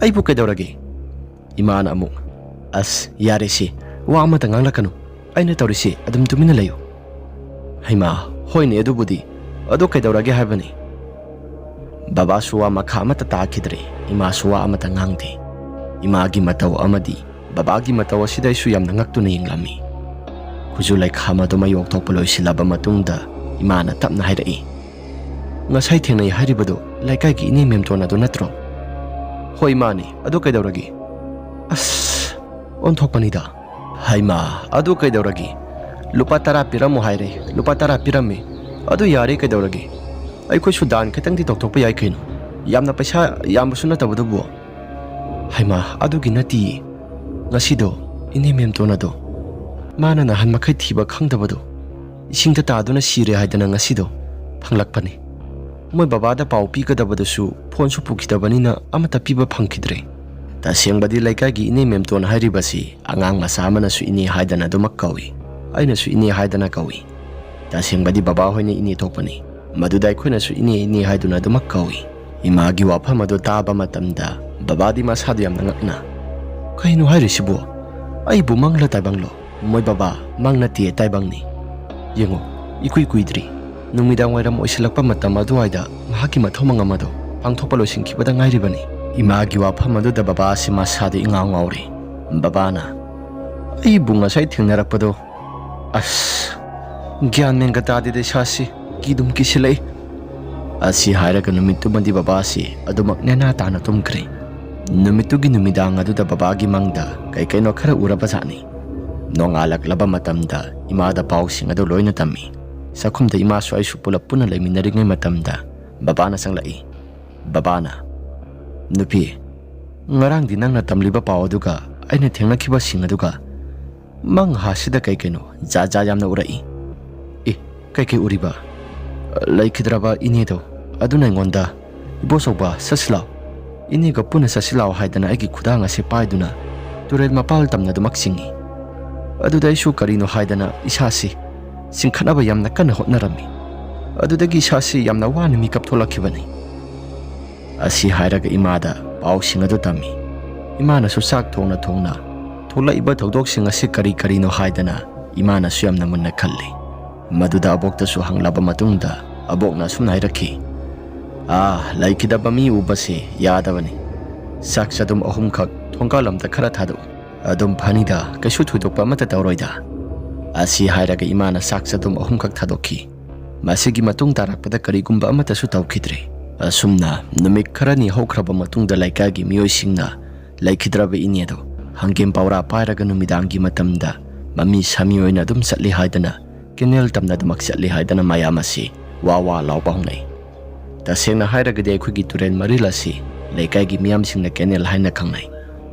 ꯑꯩꯕꯨ ꯀꯩꯗꯧꯔꯒꯦ?" ꯏꯃꯥꯅ ꯑꯃꯨꯛ, "ꯑꯁ, ꯌꯥꯔꯦꯁꯦ, ꯋꯥ ꯑꯃꯇ ꯉꯥꯡꯂꯛꯀꯅꯨ꯫ ꯑꯩꯅ ꯇꯧꯔꯤꯁꯦ ꯑꯗꯨꯝ ꯇꯨꯃꯤꯟꯅ ꯂꯩꯌꯨ꯫" "ꯍꯩꯃꯥ, ꯍꯣꯏꯅꯦ ꯑꯗꯨꯕꯨꯗꯤ꯫ ꯑꯗꯣ ꯀꯩꯗꯧꯔꯒꯦ ꯍꯥꯏꯕꯅꯤ?" ꯕꯕꯥꯁꯨ ꯋꯥ ꯃꯈꯥ ꯑꯃꯠꯇ ꯇꯥꯈꯤꯗ꯭ꯔꯦ, ꯏꯃꯥꯁꯨ ꯋꯥ ꯑꯃꯠꯇ ꯉꯥꯡꯗꯦ꯫ ꯏꯃꯥꯒꯤ ꯃꯇꯧ ꯑꯃꯗꯤ ꯕꯕꯥꯒꯤ ꯃꯇꯧ ꯑꯁꯤꯗ ꯑꯩꯁꯨ ꯌꯥꯝꯅ ꯉꯛꯇꯨꯅ ꯌꯦꯡꯂꯝꯃꯤ꯫ ꯈꯨꯖꯨ ꯂꯩꯈꯥꯝ ꯑꯗꯨ ꯃꯌꯣꯛ ꯊꯣꯛꯄ ꯂꯣꯏꯁꯤꯜꯂꯕ ꯃꯇꯨꯡꯗ ꯏꯃꯥꯅ ꯇꯞꯅ ꯍꯥꯏꯔꯛꯏ, "ꯉꯁꯥꯏ ꯊꯦꯡꯅꯩ ꯍꯥꯏꯔꯤꯕꯗꯨ ꯂꯩꯀꯥꯏꯒꯤ ꯏꯅꯦ ꯃꯦꯝꯇꯣꯟ ꯑꯗꯨ ꯅꯠꯇ꯭ꯔꯣ?" "ꯍꯣꯏ, ꯃꯥꯅꯤ꯫ ꯑꯗꯨ ꯀꯩꯗꯧꯔꯒꯦ?" "ꯑꯁ, ꯑꯣꯟꯊꯣꯛꯄꯅꯤꯗ꯫ ꯍꯩꯃꯥ, ꯑꯗꯨ ꯀꯩꯗꯧꯔꯒꯦ? ꯂꯨꯄꯥ ꯇꯔꯥ ꯄꯤꯔꯝꯃꯣ ꯍꯥꯏꯔꯦ, ꯂꯨꯄꯥ ꯇꯔꯥ ꯄꯤꯔꯝꯃꯤ꯫ ꯑꯗꯨ ꯌꯥꯔꯦ, ꯀꯩꯗꯧꯔꯒꯦ? ꯑꯩꯈꯣꯏꯁꯨ ꯗꯥꯟ ꯈꯤꯇꯪꯗꯤ ꯇꯧꯊꯣꯛꯄ ꯌꯥꯏ ꯀꯩꯅꯣ꯫ ꯌꯥꯝꯅ ꯄꯩꯁꯥ ꯌꯥꯝꯕꯁꯨ ꯅꯠꯇꯕꯗꯨꯕꯨ꯫" "ꯍꯩꯃꯥ, ꯑꯗꯨꯒꯤ ꯅꯠꯇꯤꯌꯦ꯫ ꯉꯁꯤꯗꯣ ꯏꯅꯦ ꯃꯦꯝꯇꯣꯟ ꯑꯗꯣ, ꯃꯥꯅ ꯅꯍꯥꯟ ꯃꯈꯩ ꯊꯤꯕ ꯈꯪꯗꯕꯗꯣ, ꯏꯁꯤꯡꯗ ꯇꯥꯗꯨꯅ ꯁꯤꯔꯦ ꯍꯥꯏꯗꯅ ꯉꯁꯤꯗꯣ ꯐꯪꯂꯛꯄꯅꯤ꯫ ꯃꯣꯏ ꯕꯕꯥꯗ ꯄꯥꯎ ꯄꯤꯒꯗꯕꯗꯨꯁꯨ ꯐꯣꯟꯁꯨ ꯄꯨꯈꯤꯗꯕꯅꯤꯅ ꯑꯃꯠꯇ ꯄꯤꯕ ꯐꯪꯈꯤꯗ꯭ꯔꯦ꯫" ꯇꯁꯦꯡꯕꯗꯤ ꯂꯩꯀꯥꯏꯒꯤ ꯏꯅꯦ ꯃꯦꯝꯇꯣꯟ ꯍꯥꯏꯔꯤꯕꯁꯤ ꯑꯉꯥꯡ ꯃꯆꯥ ꯑꯃꯅꯁꯨ ꯏꯅꯦ ꯍꯥꯏꯗꯅ ꯑꯗꯨꯃꯛ ꯀꯧꯏ, ꯑꯩꯅꯁꯨ ꯏꯅꯦ ꯍꯥꯏꯗꯅ ꯀꯧꯏ꯫ ꯇꯁꯦꯡꯕꯗꯤ ꯕꯕꯥ ꯍꯣꯏꯅ ꯏꯅꯦ ꯊꯣꯛꯄꯅꯤ, ꯃꯗꯨꯗ ꯑꯩꯈꯣꯏꯅꯁꯨ ꯏꯅꯦ, ꯏꯅꯦ ꯍꯥꯏꯗꯨꯅ ꯑꯗꯨꯃꯛ ꯀꯧꯏ꯫ ꯏꯃꯥꯒꯤ ꯋꯥꯐꯝ ꯑꯗꯨ ꯇꯥꯕ ꯃꯇꯝꯗ ꯕꯕꯥꯗꯤ ꯃꯁꯥꯗꯨ ꯌꯥꯝꯅ ꯉꯛꯅ, "ꯀꯩꯅꯣ ꯍꯥꯏꯔꯤꯁꯤꯕꯨ? ꯑꯩꯕꯨ ꯃꯪꯂ ꯇꯥꯏꯕꯪꯂꯣ?" "ꯃꯣꯏ ꯕꯕꯥ, ꯃꯪ ꯅꯠꯇꯦ, ꯇꯥꯏꯕꯪꯅꯤ꯫ ꯌꯦꯡꯉꯨ, ꯏꯀꯨꯏ ꯀꯨꯏꯗ꯭ꯔꯤ, ꯅꯨꯃꯤꯗꯥꯡ ꯋꯥꯏꯔꯝ ꯑꯣꯏꯁꯤꯜꯂꯛꯄ ꯃꯇꯝ ꯑꯗꯨꯋꯥꯏꯗ ꯃꯍꯥꯛꯀꯤ ꯃꯊꯧ ꯃꯉꯝ ꯑꯗꯨ ꯄꯥꯡꯊꯣꯛꯄ ꯂꯣꯏꯁꯤꯟꯈꯤꯕꯗ ꯉꯥꯏꯔꯤꯕꯅꯤ꯫" ꯏꯃꯥꯒꯤ ꯋꯥꯐꯝ ꯑꯗꯨꯗ ꯕꯕꯥ ꯑꯁꯤ ꯃꯁꯥꯗꯨ ꯏꯉꯥꯎ ꯉꯥꯎꯔꯤ꯫ ꯕꯕꯥꯅ, "ꯑꯩꯕꯨ ꯉꯁꯥꯏ ꯊꯦꯡꯅꯔꯛꯄꯗꯣ, ꯑꯁ, ꯒ꯭ꯌꯥꯟ ꯃꯦꯟꯒ ꯇꯥꯗꯦꯗ ꯏꯁꯥꯁꯤ, ꯀꯤꯗꯨꯝ ꯀꯤꯁꯤꯜꯂꯛꯏ꯫" ꯑꯁꯤ ꯍꯥꯏꯔꯒ ꯅꯨꯃꯤꯠꯇꯨꯃꯗꯤ ꯕꯕꯥꯁꯤ ꯑꯗꯨꯃꯛ ꯅꯦꯅꯥ ꯇꯥꯅ ꯇꯨꯝꯈ꯭ꯔꯦ꯫ ꯅꯨꯃꯤꯠꯇꯨꯒꯤ ꯅꯨꯃꯤꯗꯥꯡ ꯑꯗꯨꯗ ꯕꯕꯥꯒꯤ ꯃꯪꯗ ꯀꯩ ꯀꯩꯅꯣ ꯈꯔ ꯎꯔꯕꯖꯥꯠꯅꯤ꯫ ꯅꯣꯡꯉꯥꯜꯂꯛꯂꯕ ꯃꯇꯝꯗ ꯏꯃꯥꯗ ꯄꯥꯎꯁꯤꯡ ꯑꯗꯨ ꯂꯣꯏꯅ ꯇꯝꯃꯤ꯫ ꯆꯥꯛꯈꯨꯝꯗ ꯏꯃꯥꯁꯨ ꯑꯩꯁꯨ ꯄꯨꯂꯞ ꯄꯨꯟꯅ ꯂꯩꯃꯤꯟꯅꯔꯤꯉꯩ ꯃꯇꯝꯗ ꯕꯕꯥꯅ ꯆꯪꯂꯛꯏ꯫ ꯕꯕꯥꯅ, "ꯅꯨꯄꯤ, ꯉꯔꯥꯡꯗꯤ ꯅꯪꯅ ꯇꯝꯂꯤꯕ ꯄꯥꯎ ꯑꯗꯨꯒ ꯑꯩꯅ ꯊꯦꯡꯅꯈꯤꯕꯁꯤꯡ ꯑꯗꯨꯒ ꯃꯪ ꯍꯥꯁꯤꯗ ꯀꯩ ꯀꯩꯅꯣ ꯖꯥꯠ ꯖꯥꯠ ꯌꯥꯝꯅ ꯎꯔꯛꯏ꯫" "ꯑꯦ, ꯀꯩ ꯀꯩ ꯎꯔꯤꯕ?" "ꯂꯩꯈꯤꯗ꯭ꯔꯕ ꯏꯅꯦꯗꯣ, ꯑꯗꯨꯅ ꯑꯩꯉꯣꯟꯗ, 'ꯏꯕꯣꯆꯧꯕ, ꯆꯠꯁꯤ ꯂꯥꯎ, ꯏꯅꯦꯒ ꯄꯨꯟꯅ ꯆꯠꯁꯤ ꯂꯥꯎ' ꯍꯥꯏꯗꯅ ꯑꯩꯒꯤ ꯈꯨꯗꯥꯡ ꯑꯁꯦ ꯄꯥꯏꯗꯨꯅ ꯇꯨꯔꯦꯜ ꯃꯄꯥꯜ ꯇꯝꯅ ꯑꯗꯨꯃꯛ ꯆꯤꯡꯏ꯫ ꯑꯗꯨꯗ ꯑꯩꯁꯨ ꯀꯔꯤꯅꯣ ꯍꯥꯏꯗꯅ ꯏꯁꯥꯁꯤ ꯆꯤꯡꯈꯠꯅꯕ ꯌꯥꯝꯅ ꯀꯟꯅ ꯍꯣꯠꯅꯔꯝꯃꯤ꯫ ꯑꯗꯨꯗꯒꯤ ꯏꯁꯥꯁꯤ ꯌꯥꯝꯅ ꯋꯥꯅ ꯃꯤꯀꯞ ꯊꯣꯛꯂꯛꯈꯤꯕꯅꯤ꯫" ꯑꯁꯤ ꯍꯥꯏꯔꯒ ꯏꯃꯥꯗ ꯄꯥꯎꯁꯤꯡ ꯑꯗꯨ ꯇꯝꯃꯤ꯫ ꯏꯃꯥꯅꯁꯨ ꯆꯥꯛ ꯊꯣꯡꯅ ꯊꯣꯡꯅ ꯊꯣꯛꯂꯛꯏꯕ ꯊꯧꯗꯣꯛꯁꯤꯡ ꯑꯁꯤ ꯀꯔꯤ ꯀꯔꯤꯅꯣ ꯍꯥꯏꯗꯅ ꯏꯃꯥꯅꯁꯨ ꯌꯥꯝꯅ ꯃꯨꯟꯅ ꯈꯜꯂꯤ꯫ ꯃꯗꯨꯗ ꯑꯕꯣꯛꯇꯁꯨ ꯍꯪꯂꯕ ꯃꯇꯨꯡꯗ ꯑꯕꯣꯛꯅ ꯑꯁꯨꯝꯅ ꯍꯥꯏꯔꯛꯈꯤ, "ꯑꯥ, ꯂꯩꯈꯤꯗꯕ ꯃꯤ ꯎꯕꯁꯤ ꯌꯥꯗꯕꯅꯤ꯫ "ꯆꯥꯛ ꯆꯗꯨꯝ ꯑꯍꯨꯝꯈꯛ ꯊꯣꯡꯒꯥꯜ ꯑꯝꯗ ꯈꯔ ꯊꯥꯗꯣꯛꯎ꯫ ꯑꯗꯨꯝ ꯐꯅꯤꯗ, ꯀꯩꯁꯨ ꯊꯣꯏꯗꯣꯛꯄ ꯑꯃꯠꯇ ꯇꯧꯔꯣꯏꯗ"꯫ ꯑꯁꯤ ꯍꯥꯏꯔꯒ ꯏꯃꯥꯅ ꯆꯥꯛ ꯆꯗꯨꯝ ꯑꯍꯨꯝꯈꯛ ꯊꯥꯗꯣꯛꯈꯤ꯫ ꯃꯁꯤꯒꯤ ꯃꯇꯨꯡ ꯇꯥꯔꯛꯄꯗ ꯀꯔꯤꯒꯨꯝꯕ ꯑꯃꯠꯇꯁꯨ ꯇꯧꯈꯤꯗ꯭ꯔꯦ꯫ ꯑꯁꯨꯝꯅ ꯅꯨꯃꯤꯠ ꯈꯔꯅꯤ ꯍꯧꯈ꯭ꯔꯕ ꯃꯇꯨꯡꯗ ꯂꯩꯀꯥꯏꯒꯤ ꯃꯤꯑꯣꯏꯁꯤꯡꯅ ꯂꯩꯈꯤꯗ꯭ꯔꯕ ꯏꯅꯦꯗꯣ ꯍꯪꯒꯦꯝ ꯄꯧꯔꯥ ꯄꯥꯏꯔꯒ ꯅꯨꯃꯤꯗꯥꯡꯒꯤ ꯃꯇꯝꯗ ꯃꯃꯤ ꯁꯥꯃꯤ ꯑꯣꯏꯅ ꯑꯗꯨꯝ ꯆꯠꯂꯤ ꯍꯥꯏꯗꯅ, ꯀꯦꯅꯦꯜ ꯇꯝꯅ ꯑꯗꯨꯃꯛ ꯆꯠꯂꯤ ꯍꯥꯏꯗꯅ ꯃꯌꯥꯝ ꯑꯁꯤ ꯋꯥ ꯋꯥ ꯂꯥꯎꯕ ꯍꯧꯅꯩ꯫ ꯇꯁꯦꯡꯅ ꯍꯥꯏꯔꯒꯗꯤ ꯑꯩꯈꯣꯏꯒꯤ ꯇꯨꯔꯦꯜ ꯃꯔꯤꯜ ꯑꯁꯤ ꯂꯩꯀꯥꯏꯒꯤ ꯃꯤꯌꯥꯝꯁꯤꯡꯅ ꯀꯦꯅꯦꯜ ꯍꯥꯏꯅ ꯈꯪꯅꯩ꯫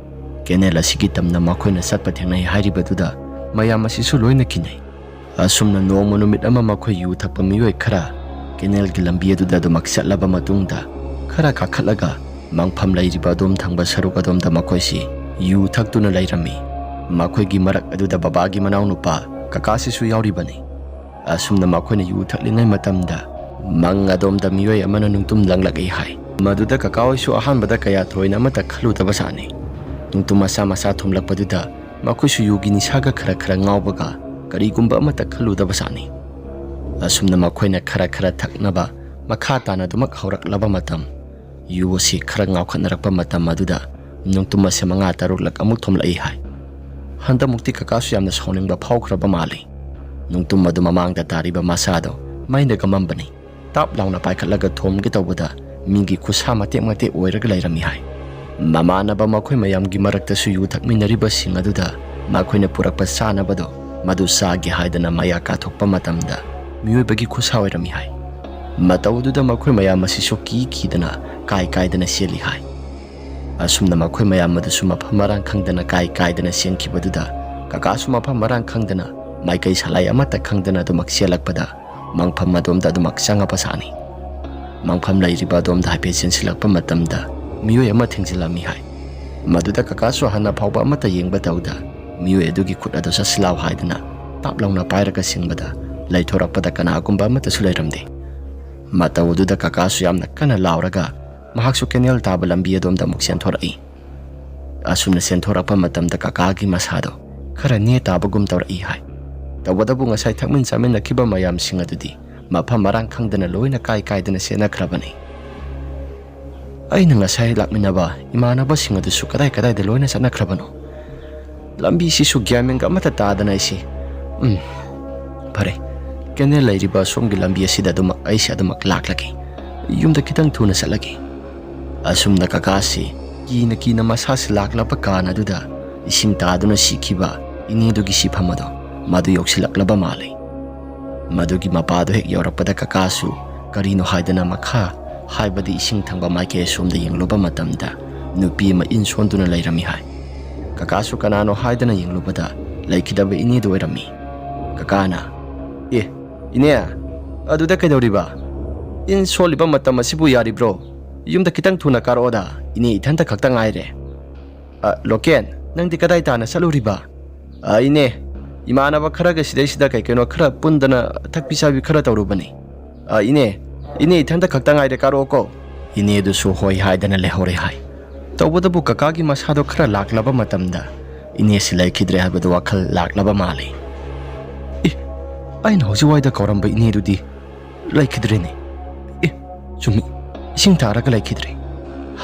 ꯀꯦꯅꯦꯜ ꯑꯁꯤꯒꯤ ꯇꯝꯅ ꯃꯈꯣꯏꯅ ꯆꯠꯄ ꯊꯦꯡꯅꯩ ꯍꯥꯏꯔꯤꯕꯗꯨꯗ ꯃꯌꯥꯝ ꯑꯁꯤꯁꯨ ꯂꯣꯏꯅ ꯀꯤꯅꯩ꯫ ꯑꯁꯨꯝꯅ ꯅꯣꯡꯃ ꯅꯨꯃꯤꯠ ꯑꯃ ꯃꯈꯣꯏ ꯌꯨ ꯊꯛꯄ ꯃꯤꯑꯣꯏ ꯈꯔ ꯀꯦꯅꯦꯜꯒꯤ ꯂꯝꯕꯤ ꯑꯗꯨꯗ ꯑꯗꯨꯃꯛ ꯆꯠꯂꯕ ꯃꯇꯨꯡꯗ, ꯈꯔ ꯀꯥꯈꯠꯂꯒ ꯃꯪꯐꯝ ꯂꯩꯔꯤꯕ ꯑꯗꯣꯝ ꯊꯪꯕ ꯁꯔꯨꯛ ꯑꯗꯣꯝꯗ ꯃꯈꯣꯏꯁꯤ ꯌꯨ ꯊꯛꯇꯨꯅ ꯂꯩꯔꯝꯃꯤ꯫ ꯃꯈꯣꯏꯒꯤ ꯃꯔꯛ ꯑꯗꯨꯗ ꯕꯕꯥꯒꯤ ꯃꯅꯥꯎꯅꯨꯄꯥ ꯀꯀꯥꯁꯤꯁꯨ ꯌꯥꯎꯔꯤꯕꯅꯤ꯫ ꯑꯁꯨꯝꯅ ꯃꯈꯣꯏꯅ ꯌꯨ ꯊꯛꯂꯤꯉꯩ ꯃꯇꯝꯗ ꯃꯪ ꯑꯗꯣꯝꯗ ꯃꯤꯑꯣꯏ ꯑꯃꯅ ꯅꯨꯡꯇꯨꯝ ꯂꯪꯂꯛꯏ ꯍꯥꯏ꯫ ꯃꯗꯨꯗ ꯀꯀꯥ ꯍꯣꯏꯁꯨ ꯑꯍꯥꯟꯕꯗ ꯀꯌꯥ ꯊꯣꯏꯅ ꯑꯃꯠꯇ ꯈꯜꯂꯨꯗꯕ ꯁꯥꯅꯤ꯫ ꯅꯨꯡꯇꯨꯝ ꯃꯆꯥ ꯃꯆꯥ ꯊꯨꯝꯂꯛꯄꯗꯨꯗ ꯃꯈꯣꯏꯁꯨ ꯌꯨꯒꯤ ꯅꯤꯁꯥꯒ ꯈꯔ ꯈꯔ ꯉꯥꯎꯕꯒ ꯀꯔꯤꯒꯨꯝꯕ ꯑꯃꯠꯇ ꯈꯜꯂꯨꯗꯕ ꯁꯥꯅꯤ꯫ ꯑꯁꯨꯝꯅ ꯃꯈꯣꯏꯅ ꯈꯔ ꯈꯔ ꯊꯛꯅꯕ ꯃꯈꯥ ꯇꯥꯅ ꯑꯗꯨꯃꯛ ꯍꯧꯔꯛꯂꯕ ꯃꯇꯝ, ꯌꯨ ꯑꯁꯤ ꯈꯔ ꯉꯥꯎꯈꯠꯅꯔꯛꯄ ꯃꯇꯝ ꯑꯗꯨꯗ ꯅꯨꯡꯇꯨꯝ ꯑꯁꯤ ꯃꯉꯥ ꯇꯔꯨꯛꯂꯛ ꯑꯃꯨꯛ ꯊꯨꯝꯂꯛꯏ ꯍꯥꯏ꯫ ꯍꯟꯗꯛꯃꯨꯛꯇꯤ ꯀꯀꯥꯁꯨ ꯌꯥꯝꯅ ꯁꯥꯎꯅꯤꯡꯕ ꯐꯥꯎꯈ꯭ꯔꯕ ꯃꯥꯜꯂꯤ꯫ ꯅꯨꯡꯇꯨꯝ ꯑꯗꯨ ꯃꯃꯥꯡꯗ ꯇꯥꯔꯤꯕ ꯃꯁꯥꯗꯣ ꯃꯩꯅ ꯀꯝꯃꯝꯕꯅꯤ꯫ ꯇꯥꯞ ꯂꯥꯎꯅ ꯄꯥꯏꯈꯠꯂꯒ ꯊꯣꯝꯒꯦ ꯇꯧꯕꯗ ꯃꯤꯒꯤ ꯈꯨꯠꯁꯥ ꯃꯇꯦꯛ ꯃꯇꯦꯛ ꯑꯣꯏꯔꯒ ꯂꯩꯔꯝꯃꯤ ꯍꯥꯏ꯫ ꯃꯃꯥꯟꯅꯕ ꯃꯈꯣꯏ ꯃꯌꯥꯝꯒꯤ ꯃꯔꯛꯇꯁꯨ ꯌꯨ ꯊꯛꯃꯤꯟꯅꯔꯤꯕꯁꯤꯡ ꯑꯗꯨꯗ ꯃꯈꯣꯏꯅ ꯄꯨꯔꯛꯄ ꯆꯥꯅꯕꯗꯣ ꯃꯗꯨ ꯆꯥꯒꯦ ꯍꯥꯏꯗꯅ ꯃꯌꯥ ꯀꯥꯊꯣꯛꯄ ꯃꯇꯝꯗ ꯃꯤꯑꯣꯏꯕꯒꯤ ꯈꯨꯠꯁꯥ ꯑꯣꯏꯔꯝꯃꯤ ꯍꯥꯏ꯫ ꯃꯇꯧ ꯑꯗꯨꯗ ꯃꯈꯣꯏ ꯃꯌꯥꯝ ꯑꯁꯤꯁꯨ ꯀꯤ ꯀꯤꯗꯅ ꯀꯥꯏ ꯀꯥꯏꯗꯅ ꯆꯦꯜꯂꯤ ꯍꯥꯏ꯫ ꯑꯁꯨꯝꯅ ꯃꯈꯣꯏ ꯃꯌꯥꯝ ꯑꯗꯨꯁꯨ ꯃꯐꯝ ꯃꯔꯥꯡ ꯈꯪꯗꯅ ꯀꯥꯏ ꯀꯥꯏꯗꯅ ꯆꯦꯟꯈꯤꯕꯗꯨꯗ ꯀꯀꯥꯁꯨ ꯃꯐꯝ ꯃꯔꯥꯡ ꯈꯪꯗꯅ ꯃꯥꯏꯀꯩ ꯁꯂꯥꯏ ꯑꯃꯠꯇ ꯈꯪꯗꯅ ꯑꯗꯨꯃꯛ ꯆꯦꯜꯂꯛꯄꯗ ꯃꯪꯐꯝ ꯑꯗꯣꯝꯗ ꯑꯗꯨꯃꯛ ꯆꯪꯉꯕ ꯁꯥꯅꯤ꯫ ꯃꯪꯐꯝ ꯂꯩꯔꯤꯕ ꯑꯗꯣꯝꯗ ꯍꯥꯏꯐꯦꯠ ꯆꯦꯟꯁꯤꯜꯂꯛꯄ ꯃꯇꯝꯗ ꯃꯤꯑꯣꯏ ꯑꯃ ꯊꯦꯡꯖꯤꯜꯂꯝꯃꯤ ꯍꯥꯏ꯫ ꯃꯗꯨꯗ ꯀꯀꯥꯁꯨ ꯍꯥꯟꯅ ꯐꯥꯎꯕ ꯑꯃꯠꯇ ꯌꯦꯡꯕ ꯇꯧꯗ ꯃꯤꯑꯣꯏ ꯑꯗꯨꯒꯤ ꯈꯨꯠ ꯑꯗꯨ ꯆꯠꯁꯤꯜꯂꯥꯎ ꯍꯥꯏꯗꯨꯅ ꯇꯥꯞ ꯂꯥꯎꯅ ꯄꯥꯏꯔꯒ ꯆꯤꯡꯕꯗ ꯂꯩꯊꯣꯔꯛꯄꯗ ꯀꯅꯥꯒꯨꯝꯕ ꯑꯃꯠꯇꯁꯨ ꯂꯩꯔꯝꯗꯦ꯫ ꯃꯇꯧ ꯑꯗꯨꯗ ꯀꯀꯥꯁꯨ ꯌꯥꯝꯅ ꯀꯟꯅ ꯂꯥꯎꯔꯒ ꯃꯍꯥꯛꯁꯨ ꯀꯦꯅꯦꯜ ꯇꯥꯕ ꯂꯝꯕꯤ ꯑꯗꯣꯝꯗ ꯑꯃꯨꯛ ꯆꯦꯟꯊꯣꯔꯛꯏ꯫ ꯑꯁꯨꯝꯅ ꯆꯦꯟꯊꯣꯔꯛꯄ ꯃꯇꯝꯗ ꯀꯀꯥꯒꯤ ꯃꯁꯥꯗꯣ ꯈꯔ ꯅꯦ ꯇꯥꯕꯒꯨꯝ ꯇꯧꯔꯛꯏ ꯍꯥꯏ꯫ ꯇꯧꯕꯇꯕꯨ ꯉꯁꯥꯏ ꯊꯛꯃꯤꯟ ꯆꯥꯃꯤꯟꯅꯈꯤꯕ ꯃꯌꯥꯝꯁꯤꯡ ꯑꯗꯨꯗꯤ ꯃꯐꯝ ꯃꯔꯥꯡ ꯈꯪꯗꯅ ꯂꯣꯏꯅ ꯀꯥꯏ ꯀꯥꯏꯗꯅ ꯆꯦꯟꯅꯈ꯭ꯔꯕꯅꯤ꯫ ꯑꯩꯅ ꯉꯁꯥꯏ ꯂꯥꯛꯃꯤꯟꯅꯕ ꯏꯃꯥꯟꯅꯕꯁꯤꯡ ꯑꯗꯨꯁꯨ ꯀꯗꯥꯏ ꯀꯗꯥꯏꯗ ꯂꯣꯏꯅ ꯆꯠꯅꯈ꯭ꯔꯕꯅꯣ? ꯂꯝꯕꯤꯁꯤꯁꯨ ꯒ꯭ꯌꯥꯟ ꯃꯦꯟꯒ ꯑꯃꯠꯇ ꯇꯥꯗꯅ ꯑꯩꯁꯤ, ꯎꯝ, ꯐꯔꯦ, ꯀꯦꯅꯦꯜ ꯂꯩꯔꯤꯕ ꯑꯁꯣꯝꯒꯤ ꯂꯝꯕꯤ ꯑꯁꯤꯗ ꯑꯗꯨꯃꯛ, ꯑꯩꯁꯦ ꯑꯗꯨꯃꯛ ꯂꯥꯛꯂꯒꯦ꯫ ꯌꯨꯝꯗ ꯈꯤꯇꯪ ꯊꯨꯅ ꯆꯠꯂꯒꯦ꯫ ꯑꯁꯨꯝꯅ ꯀꯀꯥꯁꯤ ꯀꯤꯅ ꯀꯤꯅ ꯃꯁꯥꯁꯤ ꯂꯥꯛꯂꯕ ꯀꯥꯟ ꯑꯗꯨꯗ ꯏꯁꯤꯡ ꯇꯥꯗꯨꯅ ꯁꯤꯈꯤꯕ ꯏꯅꯦꯗꯨꯒꯤ ꯁꯤꯐꯝ ꯑꯗꯣ ꯃꯗꯨ ꯌꯧꯁꯤꯜꯂꯛꯂꯕ ꯃꯥꯜꯂꯤ꯫ ꯃꯗꯨꯒꯤ ꯃꯄꯥꯗꯣ ꯍꯦꯛ ꯌꯧꯔꯛꯄꯗ ꯀꯀꯥꯁꯨ ꯀꯔꯤꯅꯣ ꯍꯥꯏꯗꯅ ꯃꯈꯥ, ꯍꯥꯏꯕꯗꯤ ꯏꯁꯤꯡ ꯊꯪꯕ ꯃꯥꯏꯀꯩ ꯑꯁꯣꯝꯗ ꯌꯦꯡꯂꯨꯕ ꯃꯇꯝꯗ ꯅꯨꯄꯤ ꯑꯃ ꯏꯟ ꯁꯣꯟꯗꯨꯅ ꯂꯩꯔꯝꯃꯤ ꯍꯥꯏ꯫ ꯀꯀꯥꯁꯨ ꯀꯅꯥꯅꯣ ꯍꯥꯏꯗꯅ ꯌꯦꯡꯂꯨꯕꯗ ꯂꯩꯈꯤꯗꯕ ꯏꯅꯦꯗꯨ ꯑꯣꯏꯔꯝꯃꯤ꯫ ꯀꯀꯥꯅ, "ꯑꯦ, ꯏꯅꯦ, ꯑꯗꯨꯗ ꯀꯩꯗꯧꯔꯤꯕ? ꯏꯟ ꯁꯣꯜꯂꯤꯕ ꯃꯇꯝ ꯑꯁꯤꯕꯨ ꯌꯥꯔꯤꯕ꯭ꯔꯣ? ꯌꯨꯝꯗ ꯈꯤꯇꯪ ꯊꯨꯅ ꯀꯥꯔꯛꯑꯣꯗ, ꯏꯅꯦ ꯏꯊꯟꯇ ꯈꯛꯇ ꯉꯥꯏꯔꯦ꯫" "ꯑ, ꯂꯣꯀꯦꯟ, ꯅꯪꯗꯤ ꯀꯗꯥꯏ ꯇꯥꯅ ꯆꯠꯂꯨꯔꯤꯕ?" "ꯑ, ꯏꯅꯦ, ꯏꯃꯥꯟꯅꯕ ꯈꯔꯒ ꯁꯤꯗꯩꯁꯤꯗ ꯀꯩ ꯀꯩꯅꯣ ꯈꯔ ꯄꯨꯟꯗꯅ ꯊꯛꯄꯤ ꯆꯥꯕꯤ ꯈꯔ ꯇꯧꯔꯨꯕꯅꯤ꯫" "ꯑ, ꯏꯅꯦ, ꯏꯅꯦ ꯏꯊꯟꯇ ꯈꯛꯇ ꯉꯥꯏꯔꯦ, ꯀꯥꯔꯛꯑꯣꯀꯣ꯫" ꯏꯅꯦꯗꯨꯁꯨ ꯍꯣꯏ ꯍꯥꯏꯗꯅ ꯂꯩꯍꯧꯔꯦ ꯍꯥꯏ꯫ ꯇꯧꯕꯇꯕꯨ ꯀꯀꯥꯒꯤ ꯃꯁꯥꯗꯣ ꯈꯔ ꯂꯥꯛꯂꯕ ꯃꯇꯝꯗ ꯏꯅꯦꯁꯤ ꯂꯩꯈꯤꯗ꯭ꯔꯦ ꯍꯥꯏꯕꯗꯨ ꯋꯥꯈꯜ ꯂꯥꯛꯂꯕ ꯃꯥꯜꯂꯤ꯫ "ꯑꯦ, ꯑꯩꯅ ꯍꯧꯖꯤꯛ ꯋꯥꯏꯗ ꯀꯧꯔꯝꯕ ꯏꯅꯦꯗꯨꯗꯤ ꯂꯩꯈꯤꯗ꯭ꯔꯦꯅꯦ꯫ ꯑꯦ, ꯆꯨꯝꯃꯤ, ꯏꯁꯤꯡ ꯇꯥꯔꯒ ꯂꯩꯈꯤꯗ꯭ꯔꯦ"